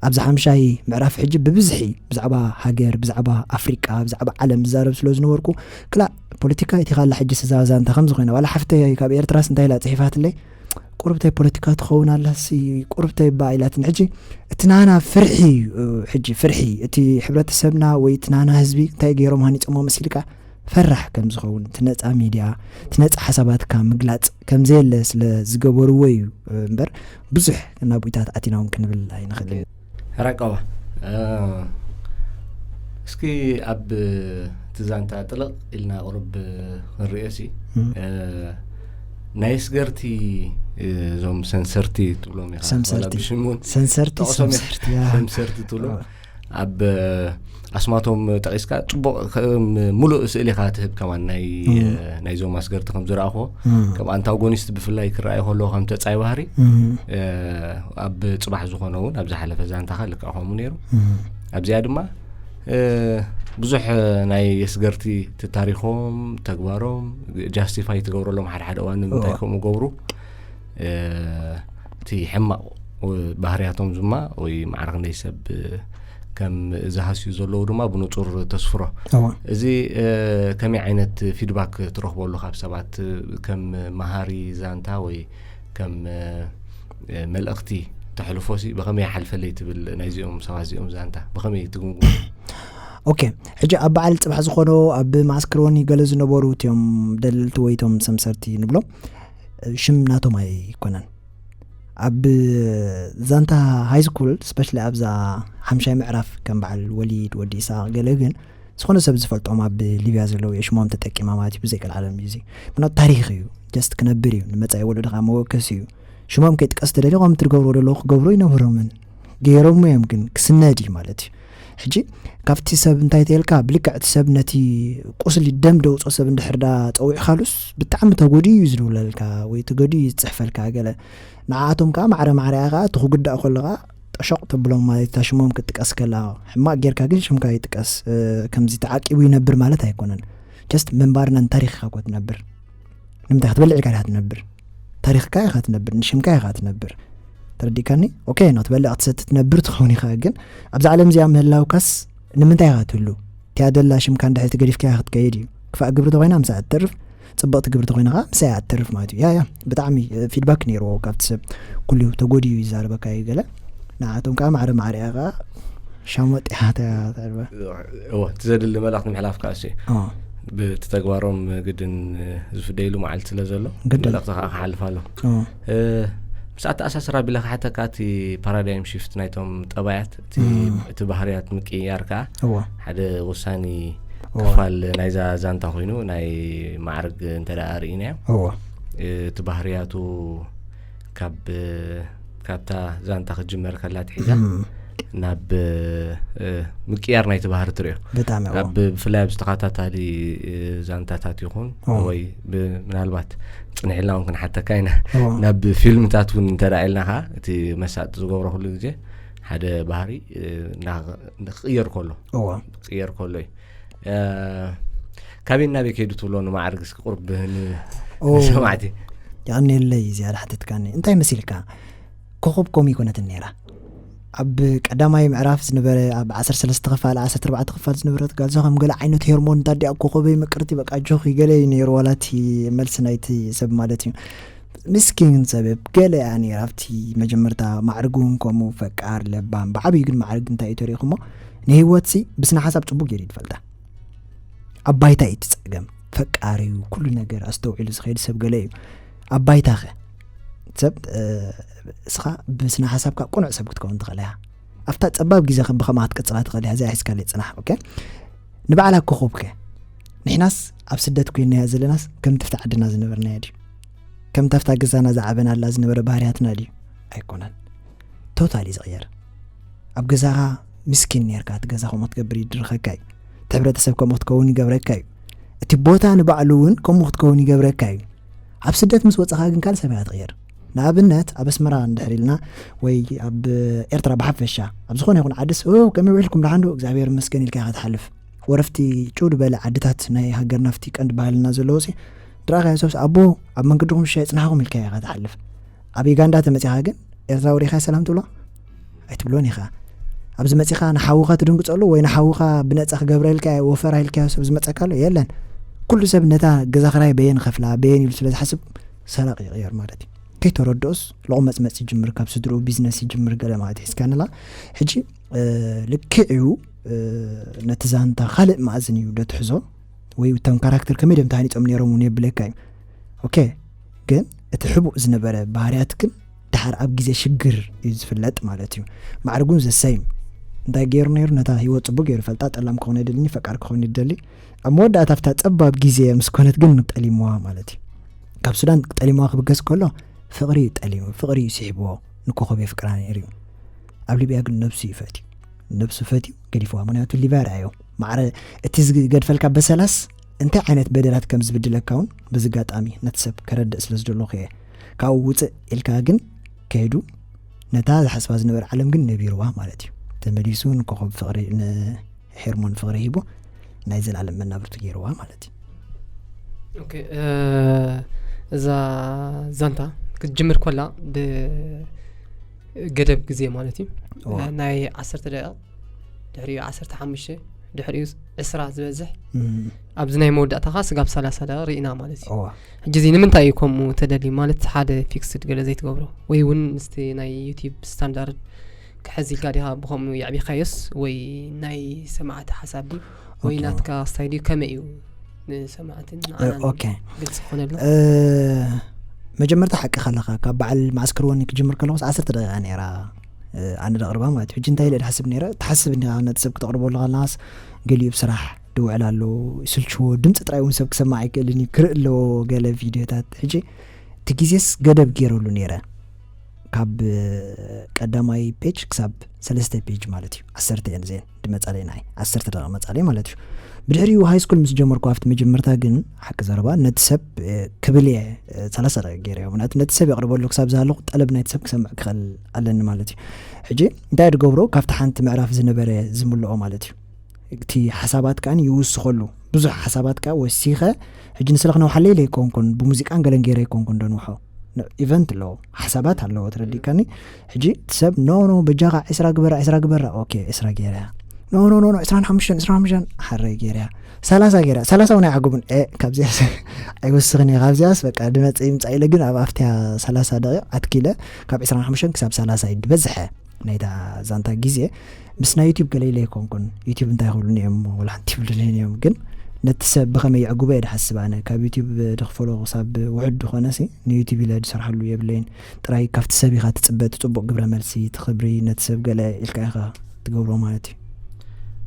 ኣብዚ ሓምሻይ ምዕራፍ ሕጂ ብብዝሒ ብዛዕባ ሃገር፣ ብዛዕባ ኣፍሪቃ፣ ብዛዕባ ዓለም ዝዛረብ ስለ ዝነበርኩ፣ ክላእ ፖለቲካ እቲኻ ኣላ ሕጂ ስዛ ዛንታ ከም ዝኾነ፣ ዋላ ሓፍተይ ካብ ኤርትራስ እንታይ ኢላ ጽሒፋትለይ፣ ቁሩብታይ ፖለቲካ ትኸውን ኣላሲ፣ ቁሩብታይ እባ ኢላትኒ። ሕጂ እቲ ናና ፍርሒ እዩ፣ ሕጂ ፍርሒ እቲ ሕብረተሰብና ወይ እቲ ናና ህዝቢ እንታይ ገይሮም ሃኒጾሞ መሲልካ ፈራሕ ከም ዝኸውን፣ እቲ ነጻ ሚድያ፣ እቲ ነጻ ሓሳባትካ ምግላጽ ከም ዘየለ ስለ ዝገበርዎ እዩ እምበር፣ ብዙሕ ናብኡታት ኣቲና እውን ክንብል ኣይንኽእልን። ራቀባ፣ እ፣ እስኪ ኣብ እቲ ዛንታ ጥልቕ ኢልና ቁሩብ ክንርእዮ ሲ፣ እም። እ፣ ናይ ኣስገርቲ፣ እ፣ እዞም ሰንሰርቲ ትብሎም ኢኻ፣ ሰምሰርቲ። ዋላ ብሽም እውን ሰንሰርቲ፣ ጠቕሶም ኢኻ። ሰምሰርቲ፣ ያ። ሰምሰርቲ ትብሎም። ኦ። ኣብ ኣስማቶም ጠቒስካ ጽቡቕ ከም ሙሉእ ስእሊ ኢኻ ትህብ ከማን ናይ፣ እም። ናይዞም ኣስገርቲ ከም ዝረኣኹዎ። እም። ከም ኣንታጎኒስት ብፍላይ ክረኣዩ ከለዉ ከም ተጻይ ባህሪ፣ እም። እ፣ ኣብ ጽባሕ ዝኾነ እውን ኣብ ዝሓለፈ ዛንታኻ ልክዕ ከምኡ ነይሩ። እም። ኣብዚኣ ድማ፣ እ፣ ብዙሕ ናይ ኣስገርቲ እቲ ታሪኾም፣ ተግባሮም ጃስቲፋይ ትገብረሎም ሓደ ሓደ እዋን ንምንታይ እዋ። ከምኡ ገብሩ፣ እ፣ እቲ ሕማቕ ባህርያቶም ድማ ወይ ማዕርኽ ናይ ሰብ ከም ዝሃስዩ ዘለዉ ድማ ብንጹር ተስፍሮ። እዋ። እዚ፣ እ፣ ከመይ ዓይነት ፊድባክ ትረኽበሉ ካብ ሰባት? ከም መሃሪ ዛንታ ወይ ከም፣ እ፣ መልእኽቲ ተሕልፎ ሲ ብኸመይ ይሓልፈለይ ትብል ናይዚኦም ሰባት እዚኦም ዛንታ ብኸመይ ትግምግሞ? ኦኬ፣ ሕጂ ኣብ በዓል ጽባሕ ዝኾኑ ኣብ ማስክሮኒ ገለ ዝነበሩ እቲኦም ደለልቲ ወይ እቶም ሰምሰርቲ ንብሎም፣ እ፣ ሽም ናቶም ኣይኮነን። ኣብ ዛንታ ሃይ ስኩል፣ ስፔሻሊ ኣብዛ ሓምሻይ ምዕራፍ ከም በዓል ወሊድ፣ ወዲ ኢሳቕ ገለ ግን ዝኾነ ሰብ ዝፈልጦም ኣብ ሊብያ ዘለዉ እዮም ሽሞም ተጠቂማ ማለት እዩ። ብዘይ ቀልዓለም እዩ እዚ። ምክንያቱ ታሪኽ እዩ። ጀስት ክነብር እዩ። ንመጻኢ ወለዶ ከዓ መወከሲ እዩ። ሽሞም ከይጥቀስ ተደልዩ ከምቲ ትገብርዎ ዘለዉ ክገብሩ ይነበሮምን። ገይሮም እዮም ግን ክስነድ እዩ ማለት እዩ። ሕጂ ካብቲ ሰብ እንታይ ተልካ ብልክዕ እቲ ሰብ ነቲ ቁስሊ ደም ደውጾ ሰብ እንድሕር ዳ ጸዊዕካሉስ ብጣዕሚ ተጎድዩ እዩ ዝድውለልካ ወይ ተጎድዩ እዩ ዝጽሕፈልካ ገለ። ንዓኣቶም ከዓ ማዕረ ማዕረ እያ ከዓ እቲ ክጉዳእ ከሎ ከዓ ጠሾቕ ተብሎም ማለት እታ ሽሞም ክትጥቀስ ከላ ሕማቕ ጌርካ ግን ሽምካ ይጥቀስ፣ እ፣ ከምዚ ተዓቂቡ ይነብር ማለት ኣይኮነን። ጀስት ምንባርናን ታሪኽካ እኮ ትነብር። ንምንታይ ክትበልዕ ኢልካ ዲኻ ትነብር? ታሪኽካ ኢኻ ትነብር፣ ንሽምካ ኢኻ ትነብር። ተረዲእካኒ? ኦኬ፣ ንክትበልዕ ክትሰቲ ትነብር ትኸውን ኢኻ፣ ግን ኣብዛ ዓለም እዚኣ ምህላውካስ ንምንታይ ኢኻ ትህሉ? እቲኣ ደላ ሽምካ እንድሕር ተገዲፍካያ ክትከይድ እዩ። ክፋእ ግብሪ ተኾይና ምሳኣ ትተርፍ፣ ጽብቕቲ ግብሪ ተኾይና ከዓ ምሳኣ ትተርፍ ማለት እዩ። ያ ያ ብጣዕሚ ፊድባክ ነይርዎ ካብቲ ሰብ። ኩሉ ተጎድዩ ይዛረበካ እዩ ገለ። ንዓቶም ከዓ ማዕረ ማዕረ እያ ከዓ ሻሞጥ እያ ተርበ። እዎ፣ እቲ ዘድሊ መልእኽቲ ምሕላፍ ከዓ እሱ እዩ። ኦ ብቲ ተግባሮም ግድን ዝፍደይሉ መዓልቲ ስለ ዘሎ ግድን። መልእኽቲ ከዓ ክሓልፍ ኣሎ። ኦ እ፣ ምስ ኣተኣሳስራ ቢለ ክሓተካ፣ እቲ ፓራዳይም ሽፍት ናይቶም ጠባያት፣ እቲ እም። እቲ ባህርያት ምቅያር ከዓ እዎ ሓደ ወሳኒ እዎ ክፋል ናይዛ ዛንታ ኮይኑ፣ ናይ ማዕርግ እንተ ደኣ ርኢናዮ፣ እዎ እ፣ እቲ ባህርያቱ ካብ ካብታ ዛንታ ክትጅመር ከላ ትሒዛ እም። ናብ እ፣ ምቅያር ናይቲ ባህሪ ትሪኦ። ብጣዕሚ እዎ ኣብ ብፍላይ ኣብ ዝተኸታታሊ እ፣ ዛንታታት ይኹን ኦ። ወይ ብ- ምናልባት ጽንሕ ኢልና እውን ክንሓተካ ኢና። እዎ ናብ ፊልምታት እውን እንተ ደኣ ኢልና ኸዓ፣ እቲ መሳጢ ዝገብሮ ኩሉ ግዜ ሓደ ባህሪ እ፣ እንዳ- ክቕየር ከሎ እዎ ክቕየር ከሎ እዩ። እ፣ ካበይ ናበይ ከይዱ ትብሎ ንማዕርግ እስኪ ቁርብ ን- ኦ ንሰማዕቲ። የቐንየለይ ዝያዳ ሓተትካኒ። እንታይ መሲልካ? ኮኸብ ኮም ይኮነትን ነይራ። ኣብ ቀዳማይ ምዕራፍ ዝነበረ፣ ኣብ ዓሰርተ ሰለስተ ክፋል፣ ዓሰርተ ኣርባዕተ ክፋል ዝነበረት ጋልዛ ከም ገለ ዓይነት ሄርሞን፣ እንታ ዲኣ ኮኸበይ ምቅርቲ፣ በቃ ጆኺ ገለ እዩ ነይሩ፣ ዋላ እቲ መልሲ ናይቲ ሰብ ማለት እዩ። ምስኪን ሰብ ገለ እያ ነይራ ኣብቲ መጀመርታ። ማዕርግ እውን ከምኡ ፈቃር ለባም፣ ብዓብዩ ግን ማዕርግ እንታይ እዩ ተሪእኹሞ? ንህይወትሲ ብስነ ሓሳብ ጽቡቅ ገይሩ እዩ ዝፈልጣ። ኣብ ባይታ እዩ እቲ ጸገም። ፈቃር እዩ፣ ኩሉ ነገር ኣስተውዒሉ ዝኸይድ ሰብ ገለ እዩ። ኣብ ባይታኸ ሰብ እ፣ እስኻ ብስነ ሓሳብካ ቅኑዕ ሰብ ክትከውን ትኽእል እያ። ኣብታ ጸባብ ግዜ ከም ብኸማ ክትቅጽላ ትኽእል እያ። እዚኣ ሒዝካለይ ጽናሕ። ኦኬ፣ ንባዕላ ኮኸብከ? ንሕናስ ኣብ ስደት ኮይንናያ ዘለናስ ከምቲ ኣብቲ ዓድና ዝነበርናዮ ድዩ? ከምቲ ኣብታ ገዛና ዝዓበናላ ዝነበረ ባህርያትና ድዩ? ኣይኮነን። ቶታሊ ዝቕየር። ኣብ ገዛኻ ምስኪን ነርካ፣ እቲ ገዛ ከምኡ ክትገብር ይድርኸካ እዩ። እቲ ሕብረተሰብ ከምኡ ክትከውን ይገብረካ እዩ። እቲ ቦታ ንባዕሉ እውን ከምኡ ክትከውን ይገብረካ እዩ። ኣብ ስደት ምስ ወጻኻ ግን ካልእ ሰብ እያ ትቕየር። ንኣብነት ኣብ ኣስመራ እንድሕር ኢልና ወይ ኣብ ኤርትራ ብሓፈሻ ኣብ ዝኾነ ይኹን ዓድስ "ኦ፣ ከመይ ውዒልኩም ደሓን ዶ? እግዚኣብሔር ይመስገን" ኢልካ ኢኻ ትሓልፍ። ወረፍቲ ጭው ዝበለ ዓድታት ናይ ሃገርና ኣብቲ ቀንዲ ባህልና ዘለዎ ሲ ድረኣኻዮ ሰብስ "ኣቦ ኣብ መንገድኹም ሻይ ጽናሕኩም" ኢልካ ኢኻ ትሓልፍ። ኣብ ዩጋንዳ ተመጺኻ ግን ኤርትራዊ ሪኻ ሰላም ትብሎ? ኣይትብሎን ኢኻ። ኣብዚ መጺኻ ንሓውኻ ትድንግጸሉ ወይ ንሓውኻ ብነጻ ክገብረልካ ወፈራ ኢልካዮ ሰብ ዝመጸካ ኣሎ? የለን። ኩሉ ሰብ ነታ ገዛ ክራይ በየን ኸፍላ በየን ኢሉ ስለ ዝሓስብ ሰራቂ ይቕየር ማለት እዩ። ከይተረድኦስ ሎቕመጽመጽ ይጅምር፣ ካብ ስድርኡ ቢዝነስ ይጅምር ገለ ማለት ሒዝካንላ። ሕጂ እ፣ ልክዕ እዩ። እ፣ ነቲ ዛንታ ካልእ መኣዝን እዩ ደትሕዞ ወይ እቶም ካራክተር ከመይ ድም ተሃኒጾም ነይሮም እውን የብለካ እዩ። ኦኬ፣ ግን እቲ ሕቡእ ዝነበረ ባህርያት ግን ድሓር ኣብ ግዜ ሽግር እዩ ዝፍለጥ ማለት እዩ። ማዕርጉን ዘሰይም እንታይ ገይሩ ነይሩ? ነታ ህይወት ጽቡቅ ገይሩ ፈልጣ። ጠላም ክኾነ ይደልኒ፣ ፈቃር ክኾነ ይደሊ። ኣብ መወዳእታ ኣብታ ጸባብ ግዜ ምስ ኮነት ግን ጠሊምዋ ማለት እዩ። ካብ ሱዳን ጠሊምዋ ክብገስ ከሎ ፍቕሪ እዩ ጠሊሙ፣ ፍቕሪ እዩ ስሒብዎ። ንኮኸብ የፍቅራ ነይሩ እዩ። ኣብ ሊብያ ግን ነብሱ እዩ ፈትዩ። ነብሱ ፈትዩ ገዲፍዋ። ምክንያቱ ሊብያ ርኣዮ። ማዕረ እቲ ዝገድፈልካ በሰላስ እንታይ ዓይነት በደላት ከም ዝብድለካ እውን በዚ ኣጋጣሚ ነቲ ሰብ ከረድእ ስለ ዝደለኹ እየ። ካብኡ ውፅእ ኢልካ ግን ከይዱ ነታ ዝሓስባ ዝነበረ ዓለም ግን ነቢርዋ ማለት እዩ። ተመሊሱ ንኮኸብ ፍቕሪ፣ ንሄርሞን ፍቕሪ ሂቡ ናይ ዘላለም መናብርቱ ገይርዋ ማለት እዩ። ኦኬ፣ እ፣ እዛ ዛንታ ክትጅምር ኮላ ብገደብ ግዜ ማለት እዩ። እዋ። ናይ ዓሰርተ ደቂቕ፣ ድሕሪኡ ዓሰርተ ሓሙሽተ፣ ድሕሪኡ ዕስራ ዝበዝሕ፣ እም፣ ኣብዚ ናይ መወዳእታኻ ስጋብ ሰላሳ ደቂቕ ርኢና ማለት እዩ። እዋ። ሕጂ እዚ ንምንታይ እዩ ከምኡ ተደልዩ? ማለት ሓደ ፊክስድ ገለ ዘይትገብሮ ወይ እውን ምስቲ ናይ ዩቲዩብ ስታንዳርድ ክሕዝ ኢልካ ዲኻ ብኸምኡ የዕቢኻዮስ ወይ ናይ ሰማዕቲ ሓሳብ ድዩ ወይ ኦኬ። ናትካ ስታይል እዩ? ከመይ እዩ ንሰማዕትን እ፣ ንዓናን ኦኬ። ግልፂ ክኾነልና? እ፣ መጀመርታ ሓቅኻ ኣለኻ። ካብ በዓል ማዕስከር ወኒ ክጅምር ከለኹስ ዓሰርተ ደቂቃ ነይራ፣ እ፣ ኣነ ደቕርባ ማለት እዩ። ሕጂ እንታይ ኢለ ድሓስብ ነይረ? ትሓስብ እንዲኻ ነቲ ሰብ ክተቕርበሉ ከለኻስ ገሊኡ ብስራሕ ድውዕል ኣሎ፣ ይስልችዎ፣ ድምፂ ጥራይ እውን ሰብ ክሰማዕ ኣይክእልን እዩ፣ ክርኢ ኣለዎ ገለ ቪድዮታት። ሕጂ እቲ ግዜስ ገደብ ገይረሉ ነይረ። ካብ ቀዳማይ ፔጅ ክሳብ ሰለስተ ፔጅ ማለት እዩ። ዓሰርተ እየን እዚአን ድመጻለይ፣ ናይ ዓሰርተ ደቂቕ መጻለይ ማለት እዩ። ብድሕሪኡ ሃይ ስኩል ምስ ጀመርኩ ኣብቲ መጀመርታ ግን ሓቂ ዘረባ ነቲ ሰብ፣ እ፣ ክብል እየ፣ እ፣ ሰላሳ ደቂቕ ገይረዮ። ምክንያቱ ነቲ ሰብ የቕርበሉ ክሳብ ዝሃለኹ ጠለብ ናይቲ ሰብ ክሰምዕ ክኽእል ኣለኒ ማለት እዩ። ሕጂ እንታይ ድገብሮ ካብቲ ሓንቲ ምዕራፍ ዝነበረ ዝምልኦ ማለት እዩ። እቲ ሓሳባት ከኣ ይውስኸሉ። ብዙሕ ሓሳባት ከኣ ወሲኸ ሕጂ ንስለ ክነውሓለይ ኢለ ኣይኮንኩን፣ ብሙዚቃን ገለን ገይረ ኣይኮንኩን ደንውሖ። ን-፣ ኢቨንት ኣለዎ፣ ሓሳባት ኣለዎ፣ ተረዲእካኒ? ሕጂ እቲ ሰብ ኖ፣ ኖ፣ በጃኻ ዕስራ ግበራ፣ ዕስራ ግበራ። ኦኬ፣ ዕስራ ገይረ። ኖ ኖ ኖ ኖ፣ ዕስራን ሓሙሽተን፣ ዕስራን ሓሙሽተን፣ ሓረይ ገይረያ፣ ሰላሳ ገይረያ፣ ሰላሳ እውን ኣይዓጉብን። እ፣ ካብዚያስ ኣይወስኽን እየ፣ ካብዚያስ በቃ ድመጽእ ይምጻእ ኢለ፣ ግን ኣብ ኣፍትያ ሰላሳ ደቂቕ ኣትኪለ፣ ካብ ዕስራን ሓሙሽተን ክሳብ ሰላሳ እዩ ዝበዝሐ ናይታ ዛንታ ግዜ። ምስ ናይ ዩቲዩብ ገለ ኢለ ኣይኮንኩን፣ ዩቲዩብ እንታይ ይኽብሉኒ እዮም፣ ወላ ሓንቲ ይብሉኒ እዮም፣ ግን ነቲ ሰብ ብኸመይ የዕጉቦ እየ ድሓስብ ኣነ። ካብ ዩቲዩብ ድኽፈሎ ክሳብ ውሑድ ዝኾነ ሲ ንዩቲዩብ ኢለ ድሰርሓሉ የብለይን። ጥራይ ካብቲ ሰብ ኢኻ ትጽበ፣ እቲ ጽቡቕ ግብረ መልሲ፣ እቲ ክብሪ፣ ነቲ ሰብ ገለ ኢልካ ኢኻ ትገብሮ ማለት እዩ።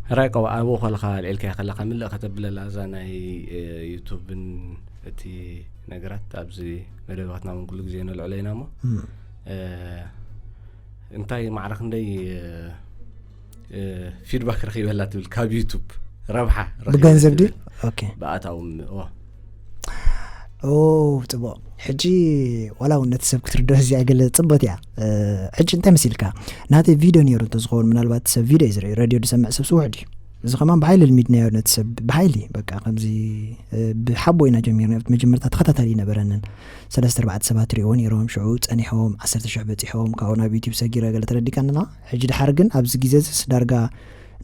ሕራይ ቆባ ኣብኡ ከለኻ ኣልዒልካያ ከለኻ ምልእ ከተብለላ እዛ ናይ፣ እ፣ ዩቱብን እቲ ነገራት ኣብዚ መደባትና እውን ኩሉ ግዜ ነልዕሎ ኢና እሞ፣ እም። እ፣ እንታይ ማዕረ ክንደይ፣ እ፣ እ፣ ፊድባክ ረኺበላ ትብል ካብ ዩቱብ ረብሓ ረኺበላ ብገንዘብ ድዩ? ትብል? ኦኬ። ብኣታዊ ም-፣ ዋ። ኦ፣ ጽቡቕ። ሕጂ ዋላ እውን ነቲ ሰብ ክትርድኦ እዚኣ ገለ ጽቡቕቲ እያ። እ፣ ሕጂ እንታይ መሲልካ? ናተይ ቪድዮ ነይሩ እንተዝኸውን፣ ምናልባት ሰብ ቪድዮ እዩ ዝርኢ፣ ሬድዮ ዝሰምዕ ሰብሲ ውሑድ እዩ። እዚ ከማን ብሓይሊ ልሚድናዮ ነቲ ሰብ፣ ብሓይሊ፣ በቃ፣ ከምዚ፣ እ፣ ብሓቦ ኢና ጀሚርና። ኣብቲ መጀመርታ ተኸታታሊ ይነበረንን። ሰለስተ ኣርባዕተ ሰባት ሪእዎ ነይሮም፣ ሽዑ ጸኒሖም፣ ዓሰርተ ሽሕ በጺሖም፣ ካብኡ ናብ ዩቲዩብ ሰጊረ ገለ ተረዲካንና። ሕጂ ድሓር ግን ኣብዚ ግዜ እዚስ ዳርጋ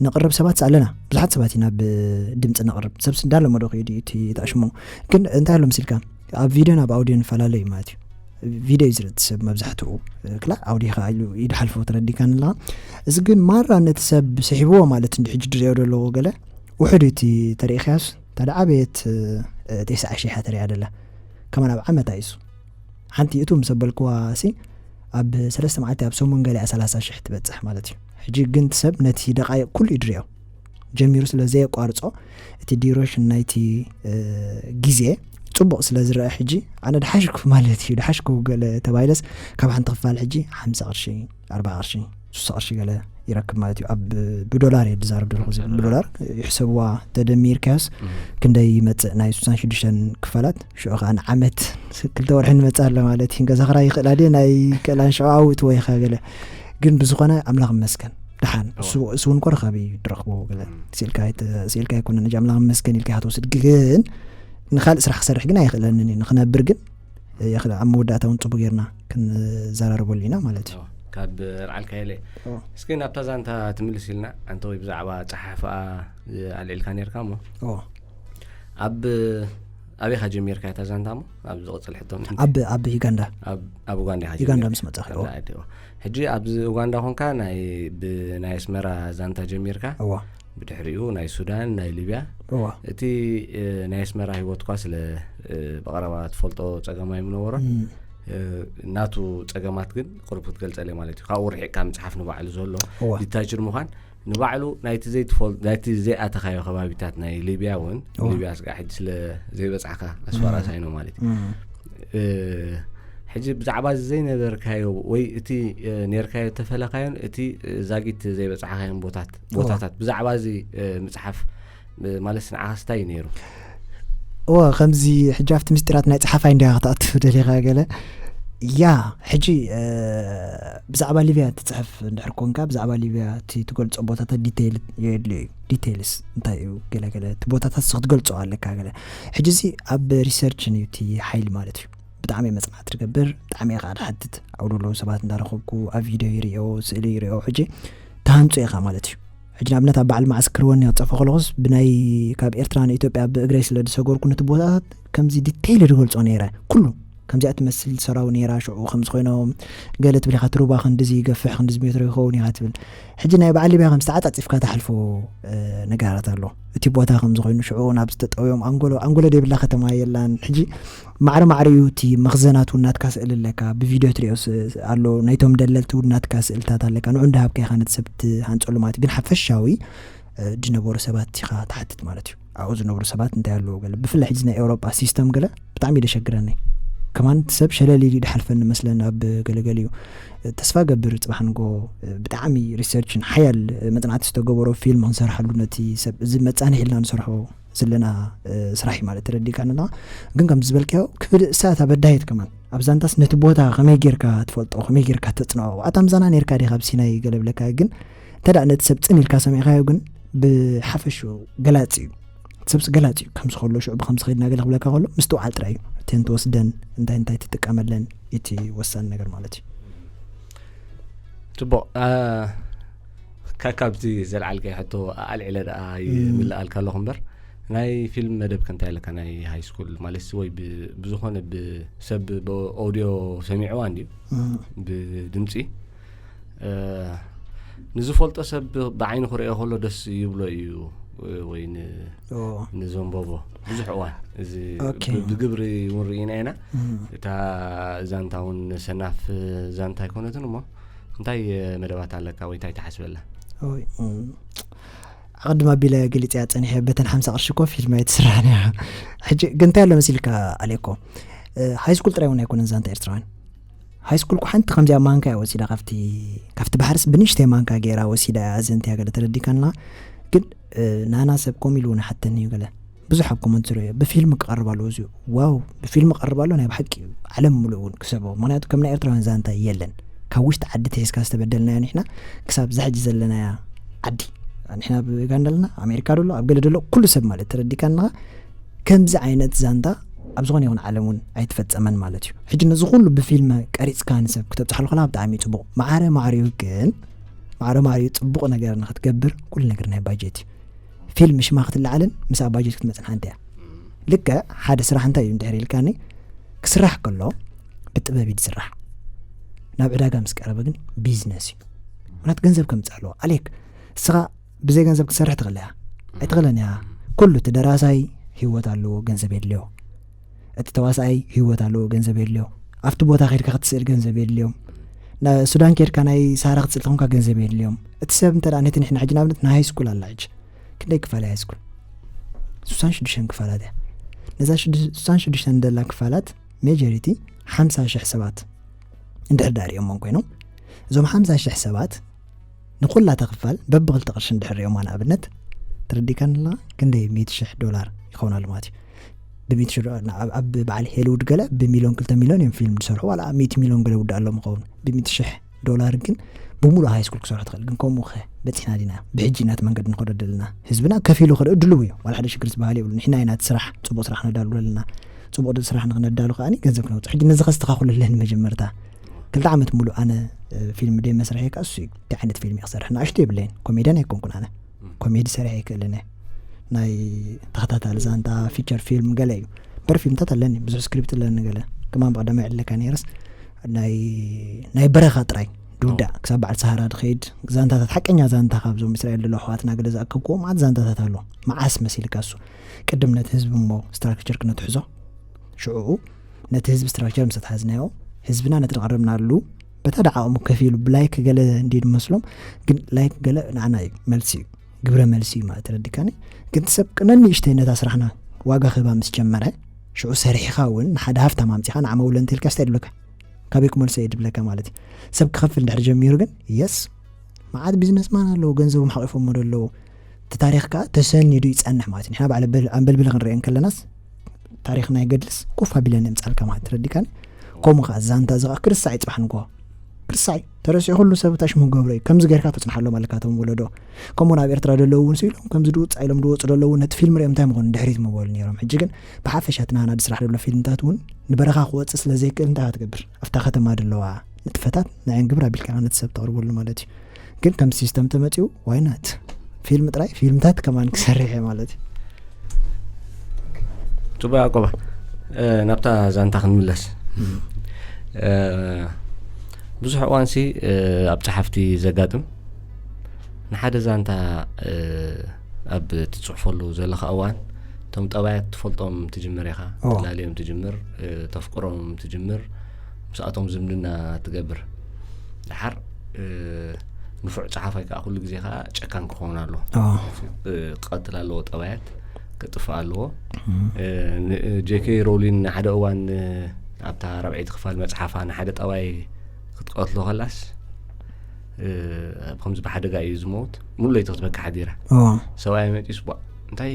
ነቕርብ ሰባት ኣለና። ብዙሓት ሰባት ኢና ብድምጺ ነቕርብ። ሰብሲ እንዳለመዶ ከይዱ እዩ እቲ ተኣሽሞ። ግን እንታይ ኣሎ መሲልካ? ኣብ ቪድዮን ኣብ ኣውድዮን ይፈላለ እዩ ማለት እዩ። ቪድዮ እዩ ዝርኢ ሰብ መብዛሕትኡ። ክላ ኣውድዮ ከኣ ኢሉ ይድሓልፎ ተረዲካንላ። እዚ ግን ማራ ነቲ ሰብ ስሒብዎ ማለት እንዲ ሕጂ ድሪኦ ደለዎ ገለ ውሑድ እዩ እቲ ተሪኢኻዮስ፣ ታዲያ ዓበየት፣ እ፣ ተስዓ ሺሕ እያ ተሪኣ ደላ። ከማን ኣብ ዓመት ኣይሱ። ሓንቲ እቱ ምስ ኣበልክዋ ሲ ኣብ ሰለስተ መዓልቲ ኣብ ሰሙን ገሊኣ ሰላሳ ሽሕ ትበጽሕ ማለት እዩ። ሕጂ ግን እቲ ሰብ ነቲ ደቃይቕ ኩሉ እዩ ድሪኦ። ጀሚሩ ስለ ዘየቋርጾ እቲ ዲዩሬሽን ናይቲ፣ እ፣ ግዜ ጽቡቕ ስለ ዝረአ ሕጂ ኣነ ድሓሽኩ ማለት እዩ። ድሓሽኩ ገለ ተባሂለስ ካብ ሓንቲ ክፋል ሕጂ ሓምሳ ቅርሺ፣ ኣርባዓ ቅርሺ፣ ሱሳ ቅርሺ ገለ ይረክብ ማለት እዩ። ኣብ ብዶላር እየ ዝዛረብ ዘለኹ። እዚ ብዶላር ይሕሰብዋ ተደሚርካዮስ እም። ክንደይ ይመጽእ ናይ ሱሳን ሽዱሽተን ክፋላት? ሽዑ ከኣ ንዓመት ክልተ ወርሒ ንመጽእ ኣሎ ማለት እዩ። ገዛ ክራይ ይኽእላ ድየ ናይ ክእላን ሽዑ ኣውት ወይ ኸ ገለ። ግን ብዝኾነ ኣምላኽ ይመስገን። ደሓን። እሱ፣ እሱ እውን እኮ ረኻቢ እዩ ድረኽቦ ገለ። እም። ስኢልካ ኣይተ-፣ ስኢልካ ኣይኮነን። እጂ ኣምላኽ ይመስገን ኢልካ ኢኻ ትወስድ። ግን ንኻልእ ስራሕ ክሰርሕ ግን ኣይኽእለንን እዩ። ንኽነብር ግን የኽእል። ኣብ መወዳእታ እውን ጽቡቕ ጌርና ክንዘራረበሉ ኢና ማለት እዩ። እዎ፣ ካብ ርዓልካ የለ። እዎ። እስኪ ናብታ ዛንታ ትምልስ ኢልና፣ ኣንተ ወይ ብዛዕባ ጸሓፍኣ ኣልዒልካ ኔርካ እሞ። እዎ። ኣብ፣ ኣበይ ኢኻ ጀሚርካ እታ ዛንታ እሞ? ኣብ ዝቕጽል ሕቶ። ኣብ፣ ኣብ ዩጋንዳ። ኣብ፣ ኣብ ኡጋንዳ ኢኻ ዩጋንዳ ጀሚርካ? ምስ መጻእካ፣ እዎ። ኡጋንዳ ዓዲ፣ እዎ። ሕጂ ኣብዚ ኡጋንዳ ኾንካ ናይ፣ ብናይ ኣስመራ ዛንታ ጀሚርካ? እዎ። ብድሕሪኡ ናይ ሱዳን፣ ናይ ሊብያ። እዎ። እቲ፣ እ፣ ናይ ኣስመራ ህይወትኳ ስለ፣ እ፣ ብቐረባ ትፈልጦ ጸገም ኣይምነበሮን። እም። እ፣ ናቱ ጸገማት ግን ቁሩብ ክትገልጸለይ ማለት እዩ። ካብኡ ርሒቕካ ምጽሓፍ ንባዕሉ ዘሎ እዎ። ዲታችድ ምዃን ንባዕሉ ናይቲ ዘይትፈል-፣ ናይቲ ዘይኣተኻዮ ከባቢታት ናይ ሊብያ እውን፣ እዎ። ሊብያ ስጋዕ ሕጂ ስለ ዘይበጻሕካ ኣስመራ እም። ሳይኖ ማለት እዩ። እም። እ፣ ሕጂ ብዛዕባ እዚ ዘይነበርካዮ ወይ እቲ፣ እ፣ ኔርካዮ እተፈለኻዮን እቲ፣ እ፣ ዛጊት ዘይበጻሕካዮን ቦታት-፣ እዎ። ቦታታት ብዛዕባ እዚ፣ እ፣ ምጽሓፍ፣ እ፣ ማለት ንዓኻስ እንታይ እዩ ነይሩ? እወ፣ ከምዚ ሕጂ ኣብቲ ምስጢራት ናይ ጸሓፋይ እንዲያ ክትኣቱ ደሊኻ ገለ። ያ፣ ሕጂ፣ እ፣ ብዛዕባ ሊብያ ትጽሕፍ እንድሕር ኮንካ፣ ብዛዕባ ሊብያ እቲ ትገልጾ ቦታታት ዲቴይል የድልዮ እዩ። ዲቴይልስ እንታይ እዩ? ገለ ገለ እቲ ቦታታት ሲ ክትገልጾ ኣለካ ገለ። ሕጂ እዚ ኣብ ሪሰርችን እዩ እቲ ሓይሊ ማለት እዩ። ብጣዕሚ እየ መጽናዕቲ ትገብር፣ ብጣዕሚ እየ ከዓ ድሓትት። ኣብኡ ዘለዉ ሰባት እንዳረኸብኩ ኣብ ቪድዮ ይርእዮ፣ ስእሊ ይርእዮ። ሕጂ ትሃንጾ ኢኻ ማለት እዩ። ሕጂ ንኣብነት ኣብ በዓል መዓስ ክርወኒ ክጸፎ ከለኹስ ብናይ ካብ ኤርትራ ንኢትዮጵያ ብእግረይ ስለ ዝሰገርኩ ነቲ ቦታታት ከምዚ ዲቴይል ድገልጾ ነይረ። ኩሉ ከምዚኣ ትመስል ሰራው ነይራ፣ ሽዑ ከምዚ ኮይኖም ገለ ትብል ኢኻ፣ እቲ ሩባ ክንድዚ ይገፍሕ፣ ክንድዚ ሜትሮ ይኸውን ኢኻ ትብል። ሕጂ ናይ በዓል ሊብያ ከም ዝተዓጻጺፍካ ትሓልፎ፣ እ፣ ነገራት ኣሎ። እቲ ቦታ ከምዚ ኮይኑ ሽዑ ናብ ዝተጠውዮም ኣንጎሎ፣ ኣንጎሎ ደይብላ ከተማ የላን። ሕጂ ማዕረ ማዕረ እዩ እቲ መኽዘናት እውን ናትካ ስእሊ ኣለካ፣ ብቪድዮ ትሪኦ ስ-፣ ኣሎ፣ ናይቶም ደለልቲ እውን ናትካ ስእልታት ኣለካ። ንዑ እንዳሃብካ ኢኻ ነቲ ሰብ ትሃንጸሉ ማለት እዩ። ግን ሓፈሻዊ፣ እ፣ ዝነበሩ ሰባት ኢኻ ትሓትት ማለት እዩ። ኣብኡ ዝነብሩ ሰባት እንታይ ኣለዎ ገለ። ብፍላይ ሕጂ ናይ ኤውሮጳ ሲስተም ገለ ብጣዕሚ እዩ ደሸግረኒ። ከማን እቲ ሰብ ሸለል ኢሉ ድሓልፈኒ መስለኒ ኣብ ገለገሊኡ። ተስፋ ገብር ጽባሕ ንጎ ብጣዕሚ ሪሰርችን ሓያል መጽናዕቲ ዝተገበሮ ፊልም ክንሰርሓሉ ነቲ ሰብ እዚ መጻንሒ ኢልና ንሰርሖ ዘለና፣ እ፣ ስራሕ እዩ ማለት ተረዲእካኒ ኣለኻ። ግን ከም ዝበልካዮ ክፍልሳት ኣበዳየት ከማን ኣብ ዛንታስ ነቲ ቦታ ከመይ ጌርካ ትፈልጦ፣ ከመይ ጌርካ ተጽንዖ? ኣታ ምዛና ኔርካ ዲኻ ኣብ ሲናይ ገለ ብለካ፣ ግን እንተ ደኣ ነቲ ሰብ ጽን ኢልካ ሰሚዕካዮ ግን ብሓፈሽኡ ገላጺ እዩ። እቲ ሰብሲ ገላጺ እዩ። ከምዚ ከሎ ሽዑ ብከምዚ ከይድና ገለ ክብለካ ከሎ ምስትውዓል ጥራይ እዩ። እተን ትወስደን እንታይ እንታይ ትጥቀመለን እቲ ወሳኒ ነገር ማለት እዩ። ጽቡቕ፣ ኣ፣ ካብ ካብቲ ዘልዓልካዮ ሕቶ ኣልዒለ ደኣ ይምልኣልካ ኣለኹ እምበር፣ ናይ ፊልም መደብ ከ እንታይ ኣለካ? ናይ ሃይ ስኩል ማለት ወይ ብ- ብዝኾነ ብሰብ ብኦድዮ ሰሚዕዋ እንድዩ፣ ብድምፂ ንዝፈልጦ ሰብ ብዓይኒ ክርእዮ ከሎ ደስ ይብሎ እዩ። ወይ ንዘንበቦ ብዙሕ እዋን እዚ ብግብሪ እውን ርኢና ኢና። እታ ዛንታ እውን ሰናፍ ዛንታ ኣይኮነትን እሞ እንታይ መደባት ኣለካ ወይ እንታይ ትሓስበላ? ኣቐድም ኣቢለ ገሊፀያ ፀኒሐ በተን ሓምሳ ቅርሺ እኮ ፊልም ኣይትስራሕን እያ። ሕጂ ግን እንታይ ኣሎ መሲልካ? ኣሌኮ፣ ሃይ ስኩል ጥራይ እውን ኣይኮነን ዛንታ ኤርትራውያን። ሃይ ስኩል እኮ ሓንቲ ከምዚኣ ማንካ እያ ወሲዳ፣ ካብቲ ካብቲ ባሕርስ ብንእሽተይ ማንካ ገይራ ወሲዳ እያ ኣዘንትያ ገለ ተረዲካና። ግን ናና ሰብ ከምኡ ኢሉ እውን ሓተኒ እዩ ገለ ብዙሕ ኣብ ኮመንት ዝረዮ ብፊልም ክቐርብ ኣለዎ እዚ። ዋው፣ ብፊልም ክቐርብ ኣለዎ፣ ናይ ብሓቂ ዓለም ምሉእ እውን ክሰቦ። ምክንያቱ ከም ናይ ኤርትራውያን ዛንታ የለን። ካብ ውሽጢ ዓዲ ተሒዝካ ዝተበደልናዮ ንሕና ክሳብ ዛሕጂ ዘለናያ ዓዲ። ንሕና ኣብ ዩጋንዳ ኣለና፣ ኣሜሪካ ደሎ፣ ኣብ ገለ ደሎ፣ ኩሉ ሰብ ማለት ተረዲካና። ከምዚ ዓይነት ዛንታ ኣብ ዝኾነ ይኹን ዓለም እውን ኣይትፈጸመን ማለት እዩ። ሕጂ ነዚ ኩሉ ብፊልም ቀሪጽካ ንሰብ ክተብጽሓሉ ከላ ብጣዕሚ እዩ ጽቡቕ። ማዕረ ማዕሪኡ ግን ማዕረ ማዕሪኡ ጽቡቕ ነገር ንክትገብር ኩሉ ነገር ናይ ባጀት እዩ። ፊልም ሽማ ክትለዓልን ምስ ባጀት ክትመጽን ሓንቲ እያ። ልክዕ ሓደ ስራሕ እንታይ እዩ እንድሕር ኢልካኒ፣ ክስራሕ ከሎ ብጥበብ እዩ ዝስራሕ። ናብ ዕዳጋ ምስ ቀረበ ግን ቢዝነስ እዩ። ምክንያቱ ገንዘብ ከምጽእ ኣለዎ። ኣሌክ፣ እስኻ ብዘይ ገንዘብ ክትሰርሕ ትኽእል እያ? ኣይትኽእልን እያ። ኩሉ እቲ ደራሳይ ህይወት ኣለዎ፣ ገንዘብ የድልዮ። እቲ ተዋሳኣይ ህይወት ኣለዎ፣ ገንዘብ የድልዮ። ኣብቲ ቦታ ከድካ ክትስእል ገንዘብ የድልዮም። ናብ ሱዳን ከድካ ናይ ሳራ ክትስእል ተኾንካ ገንዘብ የድልዮም። እቲ ሰብ እንተ ደኣ ነቲ ንሕና ሕጂ ንኣብነት ንሃይ ስኩል ኣላ ሕጂ ክንደይ ክፋል ሃይ ስኩል? ስሳን ሽዱሽተን ክፋላት እያ። ነዛ ሽዱ- ስሳን ሽዱሽተን ደላ ክፋላት ሜጆሪቲ ሓምሳ ሽሕ ሰባት እንድሕር ደኣ ሪኦሞም ኮይኖም፣ እዞም ሓምሳ ሽሕ ሰባት ንኩላታ ክፋል በብክልተ ቅርሺ እንድሕር ሪኦማ ንኣብነት፣ ተረዲካንላ ክንደይ ሚእቲ ሽሕ ዶላር ይኸውን ኣሎ ማለት እዩ። ብሚእቲ ሽሕ ዶላር ኣብ- ኣብ በዓል ሄሊውድ ገለ ብሚልዮን ክልተ ሚልዮን እዮም ፊልም ዝሰርሑ፣ ዋላ ሚእቲ ሚልዮን ገለ ውዳእ ኣለዎም ይኸውን። ብሚእቲ ሽሕ ዶላር ግን ብሙሉእ ሃይ ስኩል ክሰርሑ ትኽእል። ግን ከምኡ ከ በፂሕና ዲና? ብሕጂ ኢና እቲ መንገዲ ንኸዶ ዘለና። ህዝብና ከፊሉ ክርኢ ድልው እዩ። ዋላ ሓደ ሽግር ዝበሃል የብሉ። ንሕና ኢና እቲ ስራሕ፣ ፅቡቕ ስራሕ ክነዳሉ ኣለና። ፅቡቕ ስራሕ ንክነዳሉ ከኣ ገንዘብ ክነውፅእ። ሕጂ ነዚ ከስተኻኽሉ ኣለኒ መጀመርታ። ክልተ ዓመት ሙሉእ ኣነ እ፣ ፊልም ደይ መስርሐ ከኣ እሱ እዩ። እንታይ ዓይነት ፊልም እየ ክሰርሕ? ንኣሽቱ የብለይን። ኮሜድያን ኣይኮንኩን ኣነ። ኮሜዲ ሰሪሐ ኣይክእልን እየ። ናይ ተኸታታሊ ዛንታ፣ ፊቸር ፊልም ገለ እዩ። በር ፊልምታት ኣለኒ፣ ብዙሕ ስክሪፕት ኣለኒ ገለ። ከማን ብቐዳማይ ዕድለካ ነይርስ ናይ ናይ በረኻ ጥራይ ድውዳእ ክሳብ በዓል ሰሃራ ድኸይድ ዛንታታት፣ ሓቀኛ ዛንታ ካብዞም እስራኤል ዘለዉ ኣሕዋትና ገለ ዝኣከብክዎ መዓት ዛንታታት ኣሎ። መዓስ መሲልካ እሱ ቅድም ነቲ ህዝቢ እሞ ስትራክቸር ክነትሕዞ ሽዕኡ ነቲ ህዝቢ ስትራክቸር ምስ ኣትሓዝናዮ ህዝብና ነቲ ዝቐረብናሉ በታ ደዓኦም ከፊሉ ብላይክ ገለ እንዲ ዝመስሎም ግን ላይክ ገለ ንዓና እዩ መልሲ እዩ ግብረ መልሲ እዩ ማለት ተረዲካኒ። ግን እቲ ሰብ ቅነ ንእሽተይ ነታ ስራሕና ዋጋ ክህባ ምስ ጀመረ ሽዑ ሰሪሕኻ እውን ንሓደ ሃፍታም ኣምፂኻ ንዓመውለ እንተልካ ስታይ ድብለካ ካበይ ክመልሶ እየ ድብለካ ማለት እዩ። ሰብ ክኸፍል እንድሕር ጀሚሩ ግን የስ መዓት ቢዝነስማን ኣለዉ ገንዘቦም ሓቂፎሞ ዘለዉ እቲ ታሪኽ ከዓ ተሰኒዱ ይፀንሕ ማለት እዩ። ንሕና ባዕለ በል- ኣንበልብል ክንሪኦ እንከለናስ ታሪኽና ይገድልስ ኮፍ ኣቢለን የምፃልካ ማለት ተረዲካኒ። ከምኡ ከዓ ዛንታ እዚ ከዓ ክርሳዕ እዩ ፅባሕ ንግሆ ክርሳዕ እዩ ተረሲዑ ኩሉ ሰብ ታሽሙ ክገብሮ እዩ። ከምዚ ጌርካ ተፅንሓሎም ኣለካ እቶም ወለዶ። ከምኡ ናብ ኤርትራ ዘለዉ እውን ስኢሎም ከምዚ ድውፃ ኢሎም ድወፁ ዘለዉ ነቲ ፊልም ሪኦም እንታይ ምኾኑ ድሕሪት ምበሉ ነይሮም። ሕጂ ግን ብሓፈሻ እቲ ናህና ድስራሕ ዘሎ ፊልምታት እውን ንበረኻ ክወፅእ ስለ ዘይክእል እንታይ ክትገብር ኣብታ ከተማ ዘለዋ ንጥፈታት ንዐን ግብር ኣቢልካ ነቲ ሰብ ተቕርበሉ ማለት እዩ። ግን ከም ሲስተም ተመፂኡ ዋይናት ፊልም ጥራይ ፊልምታት ከማን ክሰርሕ እየ ማለት እዩ። ጽቡቅ ያቆባ፣ እ፣ ናብታ ዛንታ ክንምለስ። እ፣ ብዙሕ እዋንሲ፣ እ፣ ኣብ ጸሓፍቲ ዘጋጥም ንሓደ ዛንታ፣ እ፣ ኣብ ትጽሕፈሉ ዘለኻ እዋን እቶም ጠባያት ትፈልጦም ትጅምር ኢኻ። ኦ። ትላልዮም ትጅምር፣ እ፣ ተፍቅሮም ትጅምር፣ ምስኣቶም ዝምድና ትገብር። ደሓር፣ እ፣ ንፉዕ ጸሓፋይ ከኣ ኩሉ ግዜ ከኣ ጨካን ክኸውን ኣለዎ። ኦ። እ፣ ክቐትል ኣለዎ፣ ጠባያት ክጥፍእ ኣለዎ። እ፣ ን-፣ እ፣ ጄ ኬ ሮውሊን ንሓደ እዋን፣ እ፣ ኣብታ ራብዐይቲ ክፋል መጽሓፋ ንሓደ ጠባይ ክትቀትሎ ከላስ፣ እ፣ ኣብ ከምዚ ብሓደጋ እዩ ዝመውት። ሙሉ ለይቲ ክትበኪ ሓዲራ። ኦ። ሰብኣይ መጺኡስ፣ "ቧ፣ እንታይ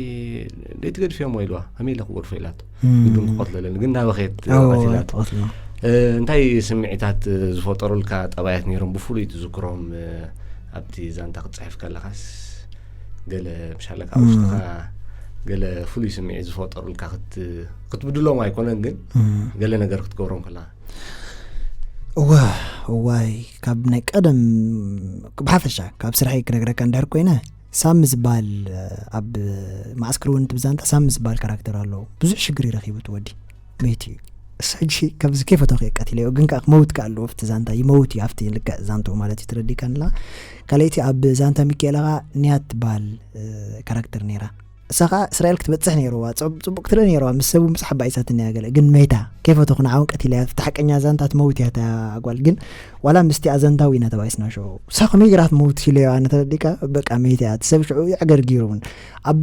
ደይ ትገድፍዮ እሞ?" ኢልዋ። "ከመይ ኢለ ክገድፎ?" ኢላቶ። እም። ግዱም ክቐትሎ ኣለኒ፣ ግን እንዳበኸየት ኦ፣ ቀቲላቶ። ቀትሎ። እ፣ እንታይ ስምዒታት ዝፈጠሩልካ ጠባያት ነይሮም ብፍሉይ ትዝክሮም? እ፣ ኣብቲ ዛንታ ክትጽሕፍ ከለኻስ ገለ ምሻለካ ኣብ ውሽጥኻ ገለ ፍሉይ ስምዒት ዝፈጠሩልካ ክት-፣ ክትብድሎም ኣይኮነን፣ ግን እም። ገለ ነገር ክትገብሮም ከለኻ? እዋ እዋይ፣ ካብ ናይ ቀደም፣ ብሓፈሻ ካብ ስራሐይ ክነግረካ እንድሕር ኮይነ፣ ሳሚ ዝበሃል፣ ኣብ ማዕስክር እውን ትብዛንታ ሳሚ ዝበሃል ካራክተር ኣለዎ። ብዙሕ ሽግር ይረኪቡ እቲ ወዲ፣ መይት እዩ። እሱ ሕጂ ከምዚ ከይፈተኹ እየ ቀቲለዮ፣ ግን ከዓ ክመውት ከዓ ኣለዎ ኣብቲ ዛንታ፣ ይመውት እዩ ኣብቲ ልክዕ ዛንትኡ ማለት እዩ። ትረዲካ ንላ ካልኣይቲ ኣብ ዛንታ ሚካኤላ ከዓ ንያት ትበሃል ካራክተር ነይራ። እሳ ከዓ እስራኤል ክትበፅሕ ነይርዋ፣ ፅቡቅ ትርኢ ነይርዋ፣ ምስ ሰቡ ምስ ሓባኢሳትን እያ ገለ፣ ግን መይታ ከይፈተኹ ንዓውን ቀቲለያ። ኣብቲ ሓቀኛ ዛንታ ትመውት እያ እታ ጓል፣ ግን ዋላ ምስቲ ኣዘንታዊ ኢና ተባኢስና ሽዑ። እሳ ከመይ ገይራ ትመውት ኢለዮ ኣነ፣ ተረዲካ? በቃ መይት እያ። እቲ ሰብ ሽዑ የዕገርጊሩ እውን። ኣብ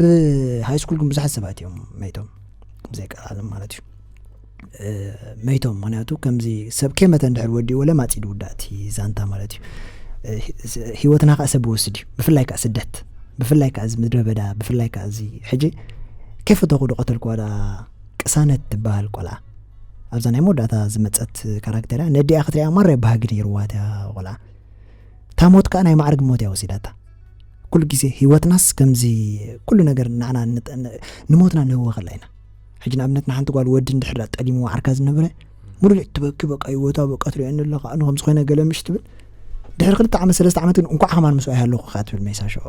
ሃይ ስኩል ግን ብዙሓት ሰባት እዮም መይቶም፣ ዘይቀላለም ማለት እዩ። መይቶም፣ ምክንያቱ ከምዚ ሰብ ከይመተ እንድሕር ወዲኡ ወለ ማፂ ድውዳእ እቲ ዛንታ ማለት እዩ። ህይወትና ከዓ ሰብ ወስድ እዩ፣ ብፍላይ ከዓ ስደት፣ ብፍላይ ከዓ እዚ ምድረ በዳ፣ ብፍላይ ከዓ እዚ ሕጂ ከይፈተኹ ዝቐተልኩዋ ደኣ ቅሳነት ትበሃል ቆልዓ፣ ኣብዛ ናይ መወዳእታ ዝመፀት ካራክተር እያ። ነዲኣ ክትሪኣ ማራ የባሃጊ ነይርዋ እታ ቆልዓ። እታ ሞት ከዓ ናይ ማዕርግ ሞት እያ ወሲዳታ። ኩሉ ግዜ ህይወትናስ ከምዚ ኩሉ ነገር ንዓና ንሞትና ንህወኸላ ኢና። ሕጂ ንኣብነት ንሓንቲ ጓል ወዲ እንድሕር ጠሊምዋ ዓርካ ዝነበረ፣ ሙሉእ ትበኪ፣ በቃ ህይወታ በቃ ትሪኣኒ ኣለካ፣ ኣነ ከምዚ ኮይነ ገለ ምሽ ትብል። ድሕሪ ክልተ ዓመት ሰለስተ ዓመት ግን እንኳዕ ከማን ምስኡ ኣይሃለኹ ከኣ ትብል መይሳ ሽዑ።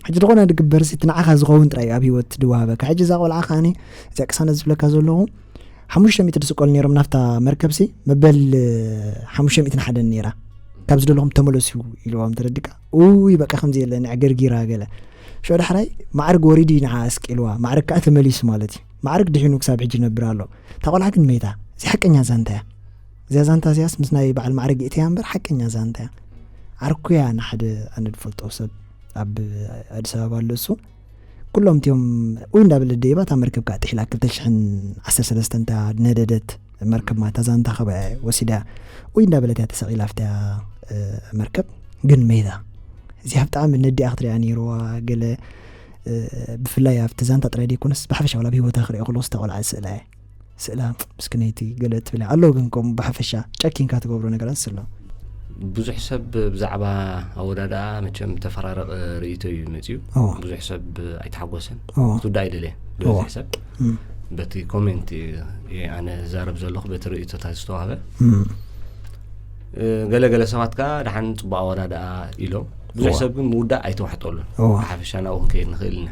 ሕጂ ዝኾነ ድግበርሲ እቲ ንዓኻ ዝኸውን ጥራይ እዩ ኣብ ህይወት ድወሃበካ። ሕጂ እዛ ቆልዓ ከኣኒ እዚኣ ቅሳነት ዝብለካ ዘለኹ ሓሙሽተ ሚእቲ ድስቀሉ ነይሮም ናብታ መርከብሲ፣ መበል ሓሙሽተ ሚእቲ ንሓደን ነይራ። ካብ ዝደለኹም ተመለሱ ኢልዎም፣ ተረዲካ? ውይ በቃ ከምዚ የለ ንዕገርጊራ ገለ። ሽዑ ዳሕራይ ማዕርግ ወሪዱ እዩ ንዓ ኣስቂልዋ፣ ማዕርግ ከዓ ተመሊሱ ማለት እዩ። ማዕርግ ድሒኑ ክሳብ ሕጂ ይነብር ኣሎ። እታ ቆልዓ ግን መይታ። እዚ ሓቀኛ ዛንታ እያ። እዚኣ ዛንታ እዚኣስ ምስ ናይ በዓል ማዕርግ ይእተያ እምበር ሓቀኛ ዛንታ እያ። ዓርኩያ ንሓደ ኣነ ድፈልጦ ሰብ ኣብ ኣዲስ ኣበባ ኣሎ እሱ። ኩሎም እቲኦም ኡይ እንዳበለ ደይባ እታ መርከብ ከዓ ጥሒላ ክልተ ሽሕን ዓሰርተ ሰለስተን እታ ነደደት መርከብ ማለት እታ ዛንታ ከበ ወሲዳ ኡይ እንዳበለት እያ ተሰቒላ ኣብታ መርከብ። ግን መይታ እዚኣ ብጣዕሚ ነዲኣ ክትሪኣ ነይርዋ። ገለ ብፍላይ ኣብቲ ዛንታ ጥራይ ደይኮነስ ብሓፈሻ ዋላ ኣብ ህይወታ ክሪኦ ከለኩ ዝተቆልዓ ስእላ እየ። ስእላ ምስክነይቲ ገለ ትብል እያ ኣሎ። ግን ከምኡ ብሓፈሻ ጨኪንካ ትገብሮ ነገራት ስሎ። ብዙሕ ሰብ ብዛዕባ ኣወዳድኣ መቸም ተፈራረቕ ርእይቶ እዩ መፅዩ። ብዙሕ ሰብ ኣይተሓጎሰን። ክውዳእ ኣይደለየን። ብዙሕ ሰብ በቲ ኮሜንት ኣነ ዛረብ ዘለኹ በቲ ርእይቶታት ዝተዋህበ ገለገለ ሰባት ከዓ ደሓን ፅቡቅ ኣወዳድኣ ኢሎም። ብዙሕ ሰብ ግን ምውዳእ ኣይተዋሕጠሉን። ብሓፈሻ ናብኡ ክንከይድ ንኽእል ኢና።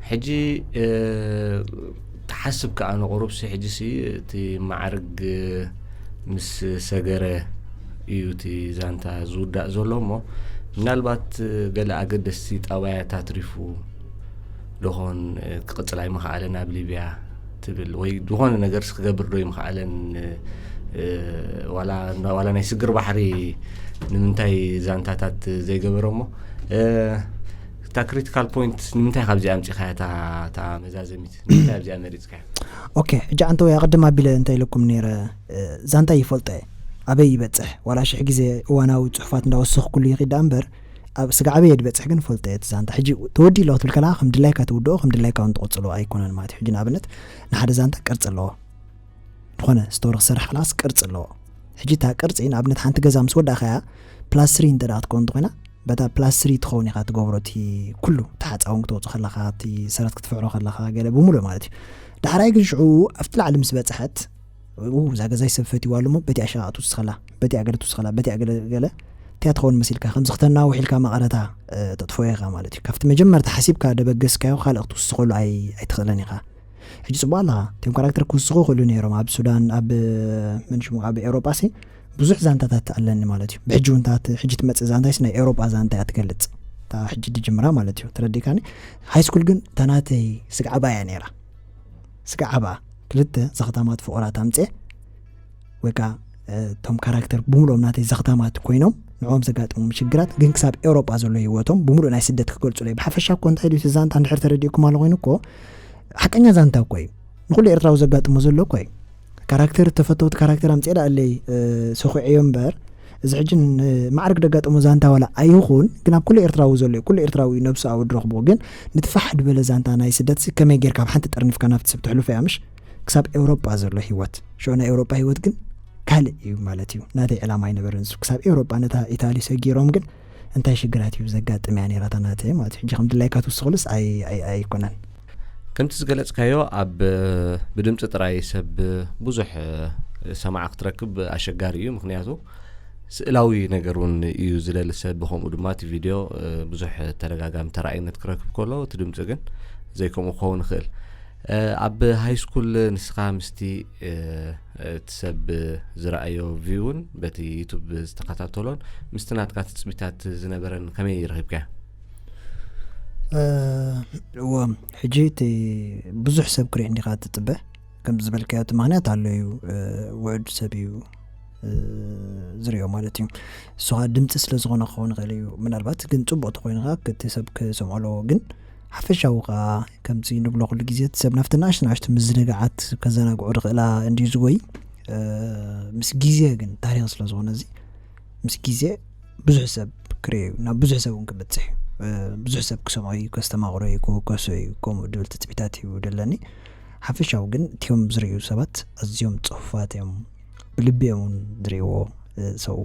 ሕጂ ትሓስብ ከዓ ንቁሩብሲ ሕጂሲ እቲ ማዕርግ ምስ ሰገረ እዩ እቲ ዛንታ ዝውዳእ ዘሎ እሞ ምናልባት ገለ ኣገደስቲ ጠባያት ኣትሪፉ ዶኾን ክቕፅል ኣይምኸኣለን ኣብ ሊብያ ትብል ወይ ዝኾነ ነገርስ ክገብር ዶ ይምኸኣለን? ዋላ ናይ ስግር ባሕሪ ንምንታይ ዛንታታት ዘይገበረ እሞ እታ ክሪቲካል ፖይንት ንምንታይ ካብዚ ኣምፂኻያ እታ መዛዘሚት ንምንታይ ኣብዚኣ መሪፅካያ? ኦኬ፣ ሕጂ ኣንተ ወይ ኣቐድም ኣቢለ እንታይ ኢለኩም ነይረ? ዛንታ ይፈልጦ እየ ኣበይ ይበፅሕ ዋላ ሽሕ ግዜ እዋናዊ ፅሑፋት እንዳወሰኽኩሉ ይኺድ እምበር ኣብ ስጋዕ ኣበይ ድበፅሕ ግን ፈልጦ እየ። እቲ ዛንታ ሕጂ ተወዲ ኣለዎ ትብል ከለካ ከም ድላይካ ትውድኦ ከም ድላይካ እውን ትቕፅሎ ኣይኮነን ማለት እዩ። ሕጂ ንኣብነት ንሓደ ዛንታ ቅርፂ ኣለዎ። ዝኾነ ስቶሪ ክሰርሕ ከላስ ቅርፂ ኣለዎ። ሕጂ እታ ቅርፂ ንኣብነት ሓንቲ ገዛ ምስ ወዳእካያ ፕላስ ስሪ እንተ ደኣ ክትከውን እንተኮይና በታ ፕላስ ስሪ ትኸውን ኢኻ ትገብሮ። እቲ ኩሉ እቲ ሓፃውን ክተውፁ ከለካ እቲ ሰረት ክትፍዕሮ ከለካ ገለ ብምሉእ ማለት እዩ። ዳሕራይ ግን ሽዑ ኣብቲ ላዕሊ ምስ በፅሐት እዛ ገዛይ ሰብ ፈትዋ ኣሎ እሞ በቲኣ ሸቃ ትውስኸላ በቲኣ ገለ ትውስኸላ በቲኣ ገለ ገለ እቲያ ትኸውን መሲልካ ከምዚ ክተናውሕ ኢልካ መቐረታ ተጥፎዮ ኢኻ ማለት እዩ። ካብቲ መጀመርታ ሓሲብካ ደበገስካዮ ካልእ ክትውስኸሉ ኣይትኽእለን ኢኻ። ሕጂ ፅቡቅ ኣለኻ። እቶም ካራክተር ክውስኹ ይኽእሉ ነይሮም ኣብ ሱዳን ኣብ መን ሽሙ ኣብ ኤውሮጳ ሲ ብዙሕ ዛንታታት ኣለኒ ማለት እዩ። ብሕጂ እውን ሕጂ ትመፅእ ዛንታይስ ናይ ኤውሮጳ ዛንታ እያ ትገልፅ እታ ሕጂ ድጅምራ ማለት እዩ። ተረዲካኒ? ሃይስኩል ግን እታ ናተይ ስግዓባ እያ ነይራ። ስግዓባ ክልተ ዘኽታማት ፍቑራት ኣምፅኤ ወይ ከዓ እቶም ካራክተር ብምሉኦም ናተይ ዘኽታማት ኮይኖም ንዕኦም ዘጋጥሞም ሽግራት ግን ክሳብ ኤውሮጳ ዘሎ ህይወቶም ብምሉእ ናይ ስደት ክገልፁለይ። ብሓፈሻ እኮ እንታይ ድዩ እቲ ዛንታ እንድሕር ተረዲእኩም ኣሎ ኮይኑ እኮ ሓቀኛ ዛንታ እኮ እዩ። ንኩሉ ኤርትራዊ ዘጋጥሞ ዘሎ እኮ እዩ። ካራክተር ተፈተውቲ ካራክተር ኣምፅኤ ኣለይ ሰኹዐዮ እምበር እዚ ሕጂ ማዕርግ ደጋጠሞ ዛንታ ዋላ ኣይኹን ግን ኣብ ኩሉ ኤርትራዊ ዘሎ እዩ። ኩሉ ኤርትራዊ እዩ ነብሱ ኣወዲ ረኽቦ ግን ንትፋሕ ድበለ ዛንታ ናይ ስደት ከመይ ጌርካ ኣብ ሓንቲ ጠርኒፍካ ናብቲ ሰብ ተሕልፎ እያ ምሽ ክሳብ ኤውሮጳ ዘሎ ህይወት ሽዑ ናይ ኤውሮጳ ህይወት ግን ካልእ እዩ ማለት እዩ። ናተይ ዕላማ ኣይነበረን እሱ ክሳብ ኤውሮጳ ነታ ኢታሊ ሰጊሮም ግን እንታይ ሽግራት እዩ ዘጋጥም እያ ነይራታ ናተይ ማለት እዩ። ሕጂ ከም ድላይካ ትውስኽሉስ ኣይኮነን። ከምቲ ዝገለጽካዮ ኣብ ብድምጺ ጥራይ ሰብ ብዙሕ ሰማዒ ክትረክብ ኣሸጋሪ እዩ። ምክንያቱ ስእላዊ ነገር እውን እዩ ዝደሊ ሰብ። ብኸምኡ ድማ እቲ ቪድዮ ብዙሕ ተደጋጋሚ ተራእይነት ክረክብ ከሎ፣ እቲ ድምፂ ግን ዘይከምኡ ክኸውን ይኽእል። ኣብ ሃይ ስኩል ንስኻ ምስቲ እቲ ሰብ ዝረኣዮ ቪውን በቲ ዩቱብ ዝተኸታተሎን ምስቲ ናትካ ትፅቢታት ዝነበረን ከመይ ረኺብካዮ? እዎ፣ ሕጂ እቲ ብዙሕ ሰብ ክሪኦ እንዲኻ ትፅበ። ከም ዝበልካዮ እቲ ምክንያት ኣሎ እዩ። ውዕድ ሰብ እዩ ዝሪኦ ማለት እዩ። እሱ ከዓ ድምፂ ስለ ዝኾነ ክኸውን ይኽእል እዩ። ምናልባት ግን ፅቡቅ ተኮይኑ ከዓ እቲ ሰብ ክሰምዖ ኣለዎ። ግን ሓፈሻዊ ከዓ ከምዚ ንብሎ ኩሉ ግዜ እቲ ሰብ ናብቲ ንኣሽቱ ንኣሽቱ ምዝንጋዓት ከዘናግዑ ዝኽእላ እንድዩ ዝጎይ። ምስ ግዜ ግን ታሪክ ስለ ዝኾነ እዚ ምስ ግዜ ብዙሕ ሰብ ክሪኦ እዩ፣ ናብ ብዙሕ ሰብ እውን ክበፅሕ እዩ። ብዙሕ ሰብ ክሰምዖ እዩ፣ ከስተማቕሮ እዩ፣ ክውከሶ እዩ። ከምኡ ድብል ትፅቢታት እዩ ደለኒ። ሓፈሻዊ ግን እቲኦም ዝርእዩ ሰባት ኣዝዮም ፅፉፋት እዮም። ብልቢ እዮም እውን ዝርእይዎ። ሰው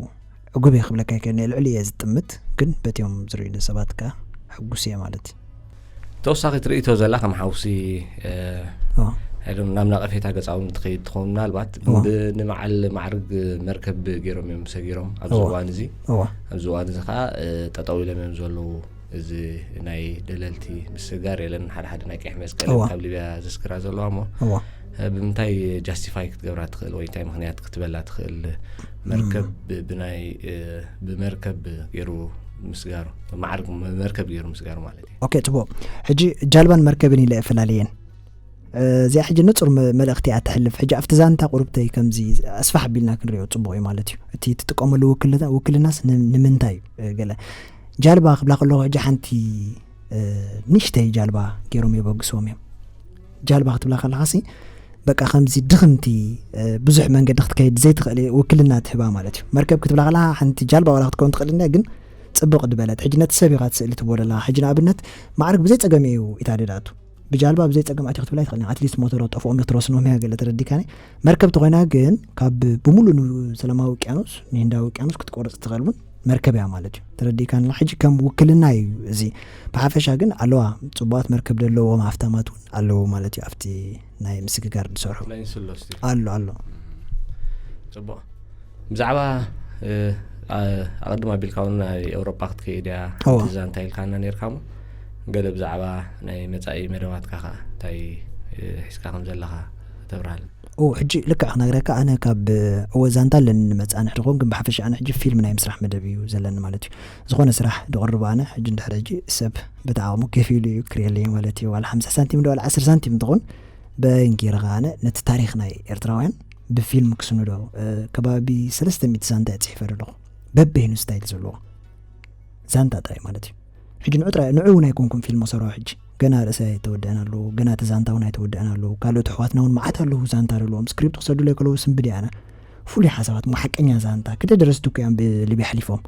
ዕጉብ እየ ክብለካ ይክእል፣ ልዕሊ እየ ዝጥምት። ግን በቲኦም ዝርእዩኒ ሰባት ከ ሕጉስ እየ ማለት እዩ። ተወሳኺ ትርእይቶ ዘላ ከም ሓውሲ ናብ ናቐፌታ ገፃ እውን ትኸይድ ትኸውን። ምናልባት ንበዓል ማዕርግ መርከብ ገይሮም እዮም ሰጊሮም ኣብዚ እዋን እዚ። ኣብዚ እዋን እዚ ከዓ ጠጠው ኢሎም እዮም ዘለዉ። እዚ ናይ ደለልቲ ምስጋር የለን። ሓደ ሓደ ናይ ቀይሕ መስቀል ካብ ሊብያ ዘስግራ ዘለዋ እሞ ብምንታይ ጃስቲፋይ ክትገብራ ትኽእል ወይ እንታይ ምክንያት ክትበላ ትኽእል? መርከብ ብናይ ብመርከብ ገይሩ ምስጋሩ፣ ማዕርግ መርከብ ገይሩ ምስጋሩ ማለት እዩ። ኦኬ፣ ፅቡቅ። ሕጂ ጃልባን መርከብን ኢለ እፈላለየን። እዚኣ ሕጂ ንፁር መልእክቲ እያ ተሕልፍ። ሕጂ ኣብቲ ዛንታ ቁርብተይ ከምዚ ኣስፋሕ ኣቢልና ክንሪኦ ፅቡቅ እዩ ማለት እዩ። እቲ ትጥቀመሉ ውክልናስ ንምንታይ እዩ ገለ ጃልባ ክብላ ከለኹ ሕጂ ሓንቲ ንእሽተይ ጃልባ ገይሮም የበግስዎም እዮም። ጃልባ ክትብላ ከለኻሲ በቃ ከምዚ ድኽምቲ ብዙሕ መንገዲ ክትከይድ ዘይትኽእል ውክልና ትህባ ማለት እዩ። መርከብ ክትብላ ከለኻ ሓንቲ ጃልባ ዋላ ክትከውን ትኽእል እንድያ፣ ግን ፅብቕ ዝበለት ሕጂ ነቲ ሰብ ኢኻ ትስእሊ ትቦለላ። ሕጂ ንኣብነት ማዕርግ ብዘይ ፀገም እዩ ኢታ ደዳቱ ብጃልባ ብዘይ ፀገም ኣቲ ክትብላ ይትኽእል። ኣትሊስት ሞተሮ ጠፍኦም ትረስኖም እያ ገለ ተረዲካኒ። መርከብ ተኾይና ግን ካብ ብምሉእ ንሰላማዊ ውቅያኖስ ንህንዳዊ ውቅያኖስ ክትቆርፅ ትኽእል እውን መርከብ እያ ማለት እዩ። ተረዲካኒ። ሕጂ ከም ውክልና እዩ እዚ። ብሓፈሻ ግን ኣለዋ ፅቡቃት መርከብ ዘለዎም ሃፍታማት እውን ኣለዉ ማለት እዩ። ኣብቲ ናይ ምስግጋር ዝሰርሑ ኣሎ ኣሎ ፅቡቅ። ብዛዕባ ኣቐድም ኣቢልካ እውን ናይ ኤውሮጳ ክትከይድ እያ እዛ እንታይ ኢልካና ነርካ ሞ ገለ ብዛዕባ ናይ መፃኢ መደባትካ ከዓ እንታይ ሒዝካ ከም ዘለካ ተብርሃል። ኦ ሕጂ ልክዕ ክነግረካ ኣነ ካብ እወ ዛንታ ኣለኒ ንመፃ ንሕድኾን ግን ብሓፈሻ ኣነ ሕጂ ፊልም ናይ ምስራሕ መደብ እዩ ዘለኒ ማለት እዩ። ዝኾነ ስራሕ ድቕርቡ ኣነ ሕጂ እንድሕር ሕጂ ሰብ በቲ ዓቕሙ ከፊሉ እዩ ክርእየለይ ማለት እዩ። ዋላ ሓምሳ ሳንቲም ዶ ዋላ ዓስር ሳንቲም እንትኾን በይን ገይረ ከኣ ኣነ ነቲ ታሪኽ ናይ ኤርትራውያን ብፊልም ክስንዶ ከባቢ ሰለስተ ሚእቲ ዛንታ እየ ፅሒፈ ኣለኹ። በበይኑ ስታይል ዘለዎ ዛንታ ጥራይ ማለት እዩ። ሕጂ ንዑ ጥራይ ንዑ እውን ኣይኮንኩም ፊልም ሰራው ሕጂ ገና ርእሰ ኣይተወደአን ኣለዉ። ገና እቲ ዛንታ እውን ኣይተወደአን ኣለዉ። ካልኦት ኣሕዋትና እውን መዓት ኣለዉ ዛንታ ዘለዎም ስክሪፕት ክሰዱለይ ከለዉ ስንብድ ኣነ ፍሉይ ሓሳባት ሞ ሓቀኛ ዛንታ ክንደይ ደረስቲ እኮ እዮም ብሊብያ ሓሊፎም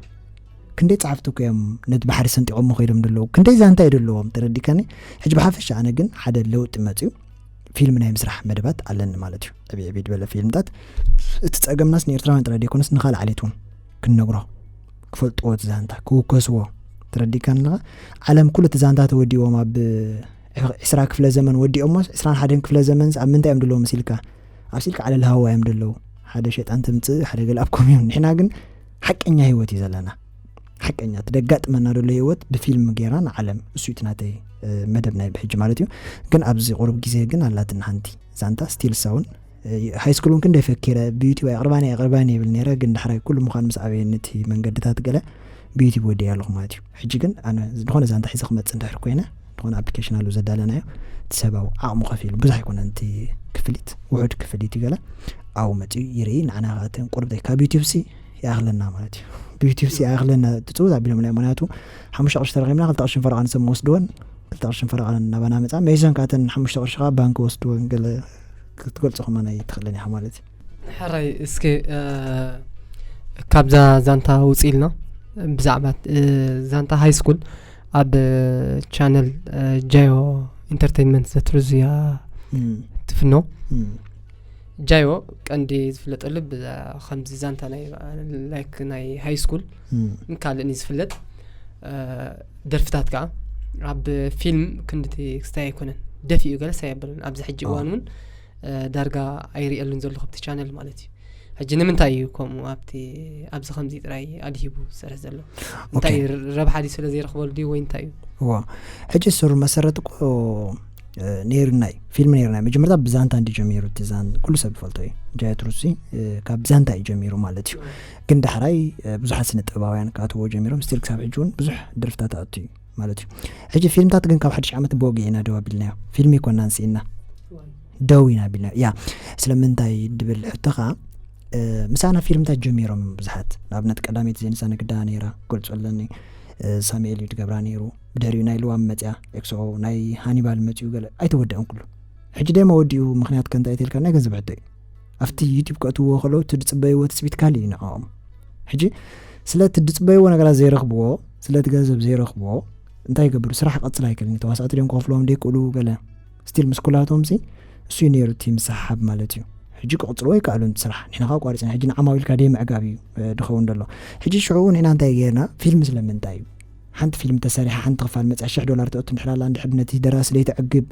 ክንደይ ጸሓፍቲ እኮ እዮም ነቲ ባሕሪ ሰንጢቖሞ ከይዶም ዘለዉ ክንደይ ዛንታ እዩ ዘለዎም ተረዲካኒ። ሕጂ ብሓፈሻ ኣነ ግን ሓደ ለውጢ መጽዩ ፊልም ናይ ምስራሕ መደባት ኣለኒ ማለት እዩ። ዕብይ ዕብይ ዝበለ ፊልምታት እቲ ጸገምናስ ንኤርትራውያን ጥራይ ዘይኮነስ ንኻልእ ዓሌት እውን ክንነግሮ ክፈልጥዎ እቲ ዛንታ ክውከስዎ ተረዲካኒ ኣለኻ። ዓለም ኩሉ እቲ ዛንታ ተወዲዎም ኣብ ዕስራ ክፍለ ዘመን ወዲኦሞስ ዕስራን ሓደን ክፍለ ዘመንስ ኣብ ምንታይ እዮም ደለዉ መሲልካ? ኣብ ሲልካ ዓለል ሃዋ እዮም ደለዉ። ሓደ ሸጣን ተምፅእ ሓደ ገለ ኣብ ኮም እዮም። ንሕና ግን ሓቀኛ ህይወት እዩ ዘለና። ሓቀኛ እቲ ደጋጥመና ደሎ ህይወት ብፊልም ጌርና ንዓለም እሱ እቲ ናተይ መደብ ናይ ብሕጂ ማለት እዩ። ግን ኣብዚ ቁሩብ ግዜ ግን ኣላትና ሓንቲ ዛንታ ስቲል ሳውን ሃይ ስኩል እውን ክንደይ ፈኪረ ብዩቲብ ኣቕርባኒ ኣቕርባኒ ይብል ነይረ። ግን ዳሕራይ ኩሉ ምዃን ምስ ኣበየኒ እቲ መንገድታት ገለ ብዩቲብ ወዲያ ኣለኹ ማለት እዩ። ሕጂ ግን ኣነ ዝኾነ ዛንታ ሒዘ ክመፅእ እንድሕር ኮይነ ዝኾነ ኣፕሊኬሽን ኣለዉ ዘዳለናዮ እቲ ሰባዊ ዓቕሙ ከፊሉ ብዙሕ ኣይኮነን እቲ ክፍሊት ውሑድ ክፍሊት እዩ ገለ ኣብኡ መፅኡ ይርኢ ንዓና ከኣተን ቁርብተይ ካብ ዩቲብ ሲ ይኣኽለና ማለት እዩ። ብዩቲብ ሲ ይኣኽለና ትፅውት ኣቢሎም ናይ ምክንያቱ ሓሙሽተ ቅርሺ ተረኺብና ክልተ ቅርሽን ፈረቓን ሰብ ወስድወን ክልተ ቅርሽን ፈረቓን ናባና መፃ መይሰን ካተን ሓሙሽተ ቅርሺ ከዓ ባንክ ወስድወን ገለ ክትገልፆ ከማና ይትኽእልን ኢኻ ማለት እዩ። ሕራይ እስኪ ካብዛ ዛንታ ውፅእ ኢልና ብዛዕባ ዛንታ ሃይ ስኩል ኣብ ቻነል ጃዮ ኢንተርቴንመንት ዘትርዙያ ትፍኖ ጃዮ ቀንዲ ዝፍለጠሉ ከምዚ ዛንታ ናይ ላይክ ናይ ሃይ ስኩል ካልእን እዩ ዝፍለጥ። ደርፍታት ከዓ ኣብ ፊልም ክንድቲ ክስታይ ኣይኮነን ደፊኡ ገለስ ኣየበለን ኣብዚ ሕጂ እዋን እውን ዳርጋ ኣይርእየሉን ዘለኹ ኣብቲ ቻነል ማለት እዩ። ሕጂ ንምንታይ እዩ ከምኡ ኣብቲ ኣብዚ ከምዚ ጥራይ ኣድሂቡ ዝሰርሕ ዘሎ? እንታይ እዩ ረብሓ ድዩ ስለ ዘይረኽበሉ ድዩ ወይ እንታይ እዩ? እዋ ሕጂ ስሩ መሰረት እኮ ነይሩናይ ፊልም ነይሩናይ መጀመርታ ብዛንታ እንዲ ጀሚሩ እቲ ዛን ኩሉ ሰብ ዝፈልጦ እዩ። ጃየት ሩሲ ካብ ዛንታ እዩ ጀሚሩ ማለት እዩ። ግን ዳሕራይ ብዙሓት ስነ ጥበባውያን ክኣትዎ ጀሚሮም ስቲል ክሳብ ሕጂ እውን ብዙሕ ደርፍታት ኣቱ እዩ ማለት እዩ። ሕጂ ፊልምታት ግን ካብ ሓድሽ ዓመት ብወግዒ ኢና ደው ኣቢልናዮ። ፊልም ይኮና ንስኢና ደው ኢና ኣቢልና ያ ስለምንታይ ድብል ሕቶኻ ምሳና ፊልምታት ጀሚሮም ብዙሓት። ንኣብነት ቀዳመይቲ ዜንሳ ንግዳ ነይራ ገልፁ ኣለኒ። ሳሙኤል እዩ ድገብራ ነይሩ። ብድሕሪኡ ናይ ልዋም መፅያ ኤክስኦ ናይ ሃኒባል መፅኡ ገለ ኣይተወደአን ኩሉ። ሕጂ ደማ ወዲኡ ምክንያት ከንታ ኣይተልካ ናይ ገንዘብ ሕቶ እዩ። ኣብቲ ዩቲብ ከእትዎ ከለዉ እቲ ድፅበይዎ ትፅቢት ካልእ እዩ ንዕኦም። ሕጂ ስለ እቲ ድፅበይዎ ነገራት ዘይረኽብዎ ስለ እቲ ገንዘብ ዘይረኽብዎ እንታይ ይገብሩ? ስራሕ ክቐፅል ኣይክእልን እዩ። ተዋሳእቲ ድዮም ክኸፍልዎም ደይክእሉ ገለ ስቲል ምስ ኩላቶም ሲ እሱ እዩ ነይሩ እቲ ምስሓብ ማለት እዩ። ሕጂ ክቕፅልዎ ይከኣሉ እቲ ስራሕ ንሕና ካብ ቋሪፅና ሕጂ ንዓማዊልካ ደይ ምዕጋብ እዩ ድኸውን ዘሎ። ሕጂ ሽዑ ንሕና እንታይ ገይርና ፊልም ስለምንታይ እዩ ሓንቲ ፊልም ተሰሪሓ ሓንቲ ክፋል መፅያ ሽሕ ዶላር ተእቱ እንድሕር ኣላ እንድሕር ነቲ ደራሲ ደይተዕግብ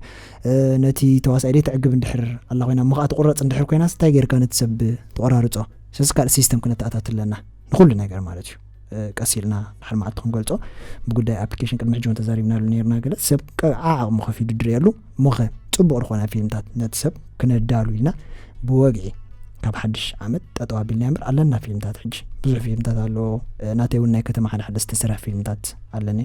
ነቲ ተዋሳኢ ደይተዕግብ እንድሕር ኣላ ኮይና እሞ ከዓ ትቁረፅ እንድሕር ኮይናስ እንታይ ጌርካ ነቲ ሰብ ትቆራርፆ? ስለዚ ካልእ ሲስተም ክነተኣታት ኣለና ንኩሉ ነገር ማለት እዩ። ቀስ ኢልና ድሓር መዓልቲ ክንገልፆ ብጉዳይ ኣፕሊኬሽን ቅድሚ ሕጂ እውን ተዛሪብናሉ ነርና ገለ ሰብ ዓቕሚ ከፊሉ ድርየሉ ሞኸ ፅቡቕ ዝኾነ ፊልምታት ነቲ ሰብ ክነዳሉ ኢልና ብወግዒ ካብ ሓድሽ ዓመት ጠጠው ኣቢልና እምበር ኣለና ፊልምታት ሕጂ ብዙሕ ፊልምታት ኣለዎ። ናተይ እውን ናይ ከተማ ሓደ ሓደ ዝተሰርሐ ፊልምታት ኣለኒ።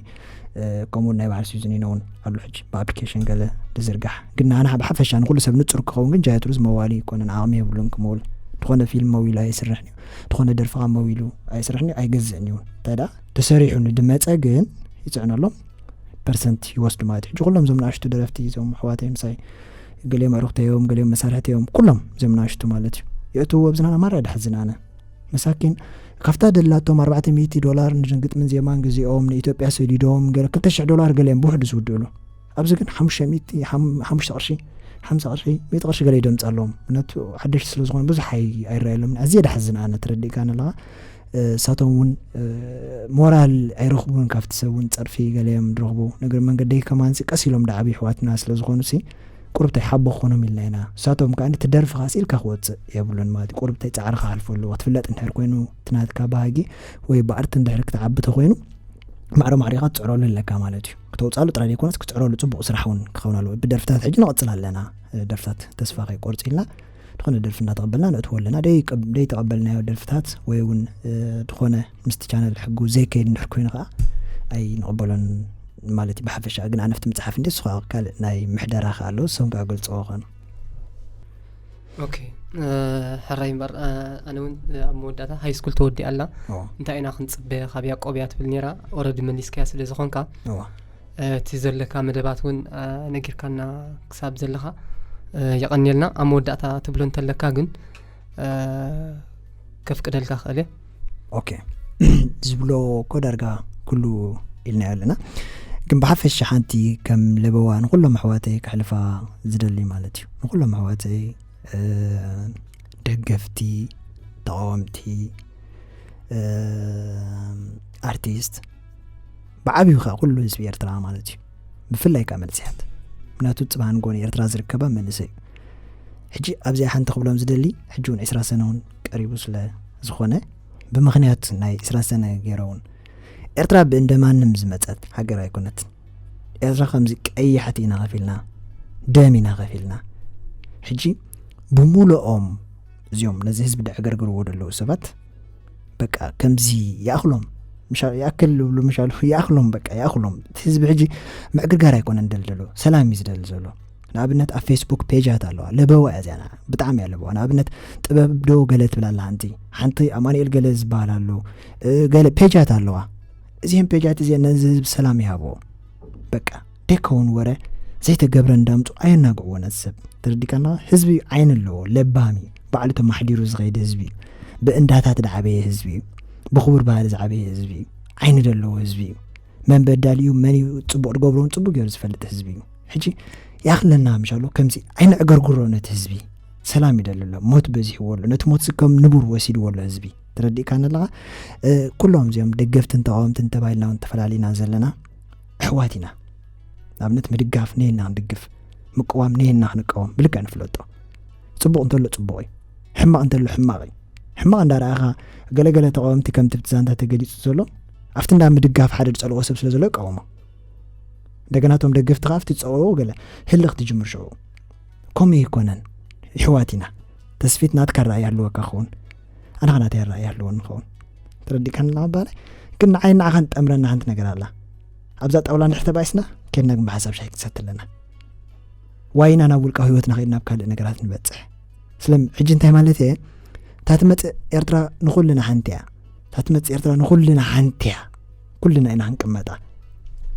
ከምኡ ናይ በዓል ሲዝኒኖ እውን ኣሉ ሕጂ ብኣፕሊኬሽን ገለ ዝዝርጋሕ ግን ንዓና ብሓፈሻ ንኩሉ ሰብ ንፁር ክኸውን ግን ጃየትሩዝ መዋሊ ይኮነን ዓቕሚ የብሉን ክመውል ዝኾነ ፊልም መዊሉ ኣይስርሕን እዩ። ዝኾነ ደርፍኻ መዊሉ ኣይስርሕን እዩ ኣይገዝእን እዩ እንታይ ደኣ ተሰሪሑ ንድመፀ ግን ይፅዕነሎም ፐርሰንት ይወስዱ ማለት እዩ። ሕጂ ኩሎም እዞም ንኣሽቱ ደረፍቲ እዞም ኣሕዋተይ ምሳይ ገሊኦም ኣዕሩኽተዮም ገሊኦም መሳርሕተዮም ኩሎም እዞም ንኣሽቱ ማለት እዩ የእትውዎ ብዝናና ማራ ደሕዝን ኣነ መሳኪን ካብታ ደላቶም ኣርባዕተ ሚእቲ ዶላር ንግጥምን ዜማን ግዜኦም ንኢትዮጵያ ሰዲዶም ገለ ክልተ ሽሕ ዶላር ገሊኦም ብውሕዱ ዝውድእሉ ኣብዚ ግን ሓሙሽተ ሚእቲ ሓሙሽተ ቅርሺ ሓምሳ ቅርሺ ሚእቲ ቅርሺ ገለ ይደምፃ ኣለዎም ምክንያቱ ሓደሽቲ ስለ ዝኾኑ ብዙሕ ኣይረኣየሎም ኣዝየ ደሓዝን ኣነ ተረዲእካ ኣለኻ እሳቶም እውን ሞራል ኣይረኽቡን ካብቲ ሰብ እውን ፀርፊ ገለዮም ዝረኽቡ ነገር መንገደይ ከማንሲ ቀስ ኢሎም ዳዓቢ ኣሕዋትና ስለ ዝኾኑ ሲ ቁርብታይ ሓቦ ክኾኖም ኢልና ኢና እሳቶም ከዓ እቲ ደርፍኻ ስኢልካ ክወፅእ የብሉን ማለት እዩ ቁርብታይ ፃዕሪ ክሓልፈሉ ክትፍለጥ እንድሕር ኮይኑ እቲ ናትካ ባህጊ ወይ ብኣርቲ እንድሕር ክትዓቢ ተኮይኑ ማዕረ ማዕሪኻ ትፅዕረሉ ኣለካ ማለት እዩ ክተውፃሉ ጥራይ ዘይኮነስ ክትፅዕረሉ ፅቡቅ ስራሕ እውን ክኸውን ኣለዎ ብደርፍታት ሕጂ ንቐፅል ኣለና ደርፍታት ተስፋ ከይቆርፅ ኢልና ዝኾነ ደርፊ እናተቐበልና ነእትዎ ኣለና ደይተቐበልናዮ ደርፍታት ወይ እውን ዝኾነ ምስቲ ቻነል ሕጉ ዘይከይድ እንድሕር ኮይኑ ከዓ ኣይንቕበሎን ማለት እዩ ብሓፈሻ ግን ኣነፍቲ መፅሓፍ እንዲ ስኻ ካልእ ናይ ምሕደራ ከዓ ኣለዎ እሶም ከዓ ገልፅዎ ኾኑ ኦኬ ሕራይ እምበር ኣነ እውን ኣብ መወዳእታ ሃይ ስኩል ተወዲኣ ኣላ እንታይ ኢና ክንፅበ ካብ ያቆብያ ትብል ነራ ኦረዲ መሊስካያ ስለ ዝኾንካ እቲ ዘለካ መደባት እውን ነጊርካና ክሳብ ዘለካ የቐንየልና ኣብ መወዳእታ ትብሎ እንተለካ ግን ከፍቅደልካ ክእል እየ ኦኬ ዝብሎ እኮ ዳርጋ ኩሉ ኢልናዮ ኣለና ግን ብሓፈሻ ሓንቲ ከም ለበዋ ንኩሎም ኣሕዋተይ ክሕልፋ ዝደሊ ማለት እዩ ንኩሎም ኣሕዋተይ ደገፍቲ ተቃወምቲ ኣርቲስት ብዓብዩ ከዓ ኩሉ ህዝቢ ኤርትራ ማለት እዩ ብፍላይ ከዓ መንእሰያት ምክንያቱ ፅባህን ጎኒ ኤርትራ ዝርከባ መንእሰይ እዩ ሕጂ ኣብዚኣ ሓንቲ ክብሎም ዝደሊ ሕጂ እውን ዕስራ ሰነ እውን ቀሪቡ ስለ ዝኾነ ብምክንያት ናይ ዕስራ ሰነ ገይረ እውን ኤርትራ ብእንደ ማንም ዝመፀት ሃገር ኣይኮነትን ኤርትራ ከምዚ ቀያሕቲ ኢና ከፊልና ደም ኢና ከፊልና ሕጂ ብሙሉኦም እዚኦም ነዚ ህዝቢ ደዕገርግርዎ ዘለዉ ሰባት በቃ ከምዚ ይኣኽሎም ይኣክል ዝብሉ ምሻሉ ይኣኽሎም በቃ ይኣኽሎም እቲ ህዝቢ ሕጂ ምዕግርጋር ኣይኮነን ደል ዘሎ ሰላም እዩ ዝደል ዘሎ ንኣብነት ኣብ ፌስቡክ ፔጃት ኣለዋ ለበዋ እያ እዚኣ ብጣዕሚ እያ ለበዋ ንኣብነት ጥበብ ዶ ገለ ትብል ኣላ ሓንቲ ሓንቲ ኣማኑኤል ገለ ዝበሃል ኣሎ ገለ ፔጃት ኣለዋ እዚአን ፔጃት እዚአን ነዚ ህዝቢ ሰላም ይሃብዎ በቃ ደይከውን ወረ ዘይተገብረ እንዳምፁ ኣየናግዕዎ ነዚ ሰብ ተረዲካና ህዝቢ ዓይኒ ኣለዎ ለባሚ ባዕሉ ተማሕዲሩ ዝኸይድ ህዝቢ እዩ ብእንዳታት ዝዓበየ ህዝቢ እዩ ብክቡር ባህሊ ዝዓበየ ህዝቢ እዩ ዓይኒ ዘለዎ ህዝቢ እዩ መን በዳሊ እዩ መን እዩ ፅቡቅ ዝገብሮን ፅቡቅ ገይሩ ዝፈልጥ ህዝቢ እዩ ሕጂ ያክለና ምሻሉ ከምዚ ኣይንዕገርግሮ ነቲ ህዝቢ ሰላም ይደሊ ኣሎ ሞት በዚሕዎ ኣሎ ነቲ ሞት ከም ንቡር ወሲድዎ ኣሎ ህዝቢ ተረዲእካ ኣለኻ ኩሎም እዚኦም ደገፍትን ተቃወምትን ተባሂልና እውን ተፈላለና ዘለና ኣሕዋት ኢና ንኣብነት ምድጋፍ ነየና ክንድግፍ ምቅዋም ነየና ክንቀወም ብልክዕ ንፍለጦ ፅቡቅ እንተሎ ፅቡቅ እዩ ሕማቅ እንተሎ ሕማቅ እዩ ሕማቕ እንዳረኣኻ፣ ገለገለ ተቃወምቲ ከምቲ ብቲ ዛንታ ተገሊጹ ዘሎ ኣብቲ እንዳ ምድጋፍ ሓደ ዝጸልኦ ሰብ ስለ ዘሎ ይቃወሞ። እንደገና እቶም ደገፍቲ ከኣ ኣብቲ ዝጸልኦ ገለ ህልኽ ትጅምር ሽዑ። ከምኡ ኣይኮነን። ይሕዋት ኢና። ተስፊት ናትካ ራእይ ኣለወካ ክኸውን፣ ኣነ ኸ ናተይ ራእይ ኣለዎ ንኸውን። ተረዲእካኒ ኣለኻ ባለ? ግን ንዓይ ንዓኻ ንጠምረና ሓንቲ ነገር ኣላ። ኣብዛ ጣውላ ንድሕር ተባኢስና፣ ኬድና ግን ብሓሳብ ሻሂ ክንሰቲ ኣለና። ዋይና ናብ ውልቃዊ ህይወትና ኸይድ ናብ ካልእ ነገራት ንበጽሕ። ስለም ሕጂ እንታይ ማለት እየ? እታ ትመጽእ ኤርትራ ንኹልና ሓንቲ እያ። እታ ትመጽእ ኤርትራ ንኹልና ሓንቲ እያ። ኩልና ኢና ክንቅመጣ።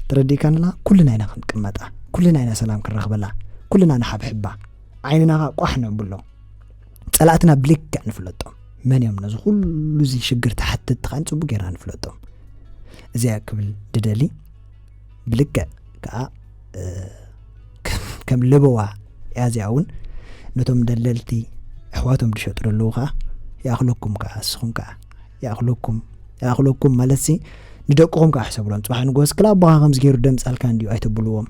ተረዲእካንላ? ኩልና ኢና ክንቅመጣ። ኩልና ኢና ሰላም ክንረኽበላ። ኩልና ንሓብሕባ። ዓይንና ኸኣ ቋሕ ነብሎ። ጸላእትና ብልክዕ ንፍለጦም። መን እዮም ነዚ ኩሉ እዚ ሽግር ተሓተትቲ ኸኣ ጽቡቅ ጌርና ንፍለጦም። እዚኣ ክብል ድደሊ። ብልክዕ ከኣ፣ እ፣ ከም፣ ከም ለበዋ እያ እዚኣ እውን። ነቶም ደለልቲ ኣሕዋቶም ዝሸጡ ዘለዉ ኸኣ ይኣኽለኩም ከኣ፣ ንስኹም ከኣ ይኣኽለኩም። ይኣኽለኩም ማለትሲ ንደቅኹም ከኣ ሕሰብሎም። ጽባሕ ንግሆ እስክላ ኣቦኻ ከምዚ ገይሩ ደምጻልካ እንድዩ ኣይተብልዎም።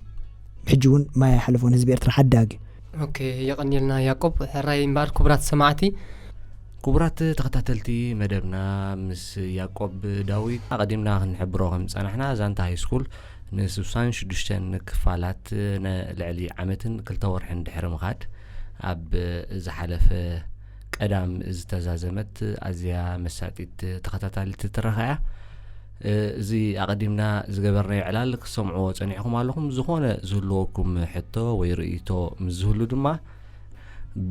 ሕጂ እውን ማይ ኣይሓለፎን ህዝቢ ኤርትራ ሓዳግ እዩ። ኦኬ፣ የቐንየልና ያቆብ። ሕራይ እምበኣር ክቡራት ሰማዕቲ። ክቡራት ተኸታተልቲ መደብና ምስ ያቆብ ዳዊት ኣቐዲምና ክንሕብሮ ከም ዝጸናሕና፣ ዛንታ ሃይስኩል ንስሳን ሽዱሽተን ክፋላት ንልዕሊ ዓመትን ክልተ ወርሕን ድሕሪ ምኻድ፣ ኣብ ዝሓለፈ ቀዳም ዝተዛዘመት ኣዝያ መሳጢት ተኸታታሊት ትረኻ እያ። እ፣ እዚ ኣቐዲምና ዝገበርናዮ ዕላል ክሰምዕዎ ጸኒሕኩም ኣለኹም። ዝኾነ ዝህልወኩም ሕቶ ወይ ርእይቶ ምስ ዝህሉ ድማ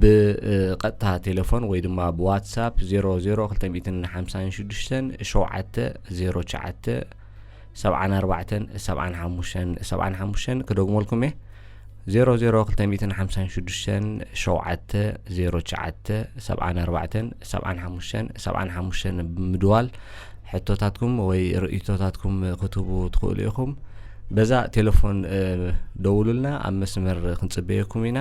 ብቐጥታ ቴሌፎን ወይ ድማ ብዋትሳፕ ዜሮ ዜሮ ክልተ ሚእትን ሓምሳን ሽዱሽተን ሸውዓተ ዜሮ ትሽዓተ ሰብዓን ኣርባዕተን ሰብዓን ሓሙሽተን ሰብዓን ሓሙሽተን ክደግመልኩም እየ። ዜሮ ዜሮ ክልተ ሚእትን ሓምሳን ሽዱሽተን ሸውዓተ ዜሮ ትሽዓተ ሰብዓን ኣርባዕተን ሰብዓን ሓሙሽተን ሰብዓን ሓሙሽተን ብምድዋል ሕቶታትኩም ወይ ርእይቶታትኩም ክትህቡ ትኽእሉ ኢኹም። በዛ ቴሌፎን፣ እ፣ ደውሉልና፣ ኣብ መስመር ክንጽበየኩም ኢና።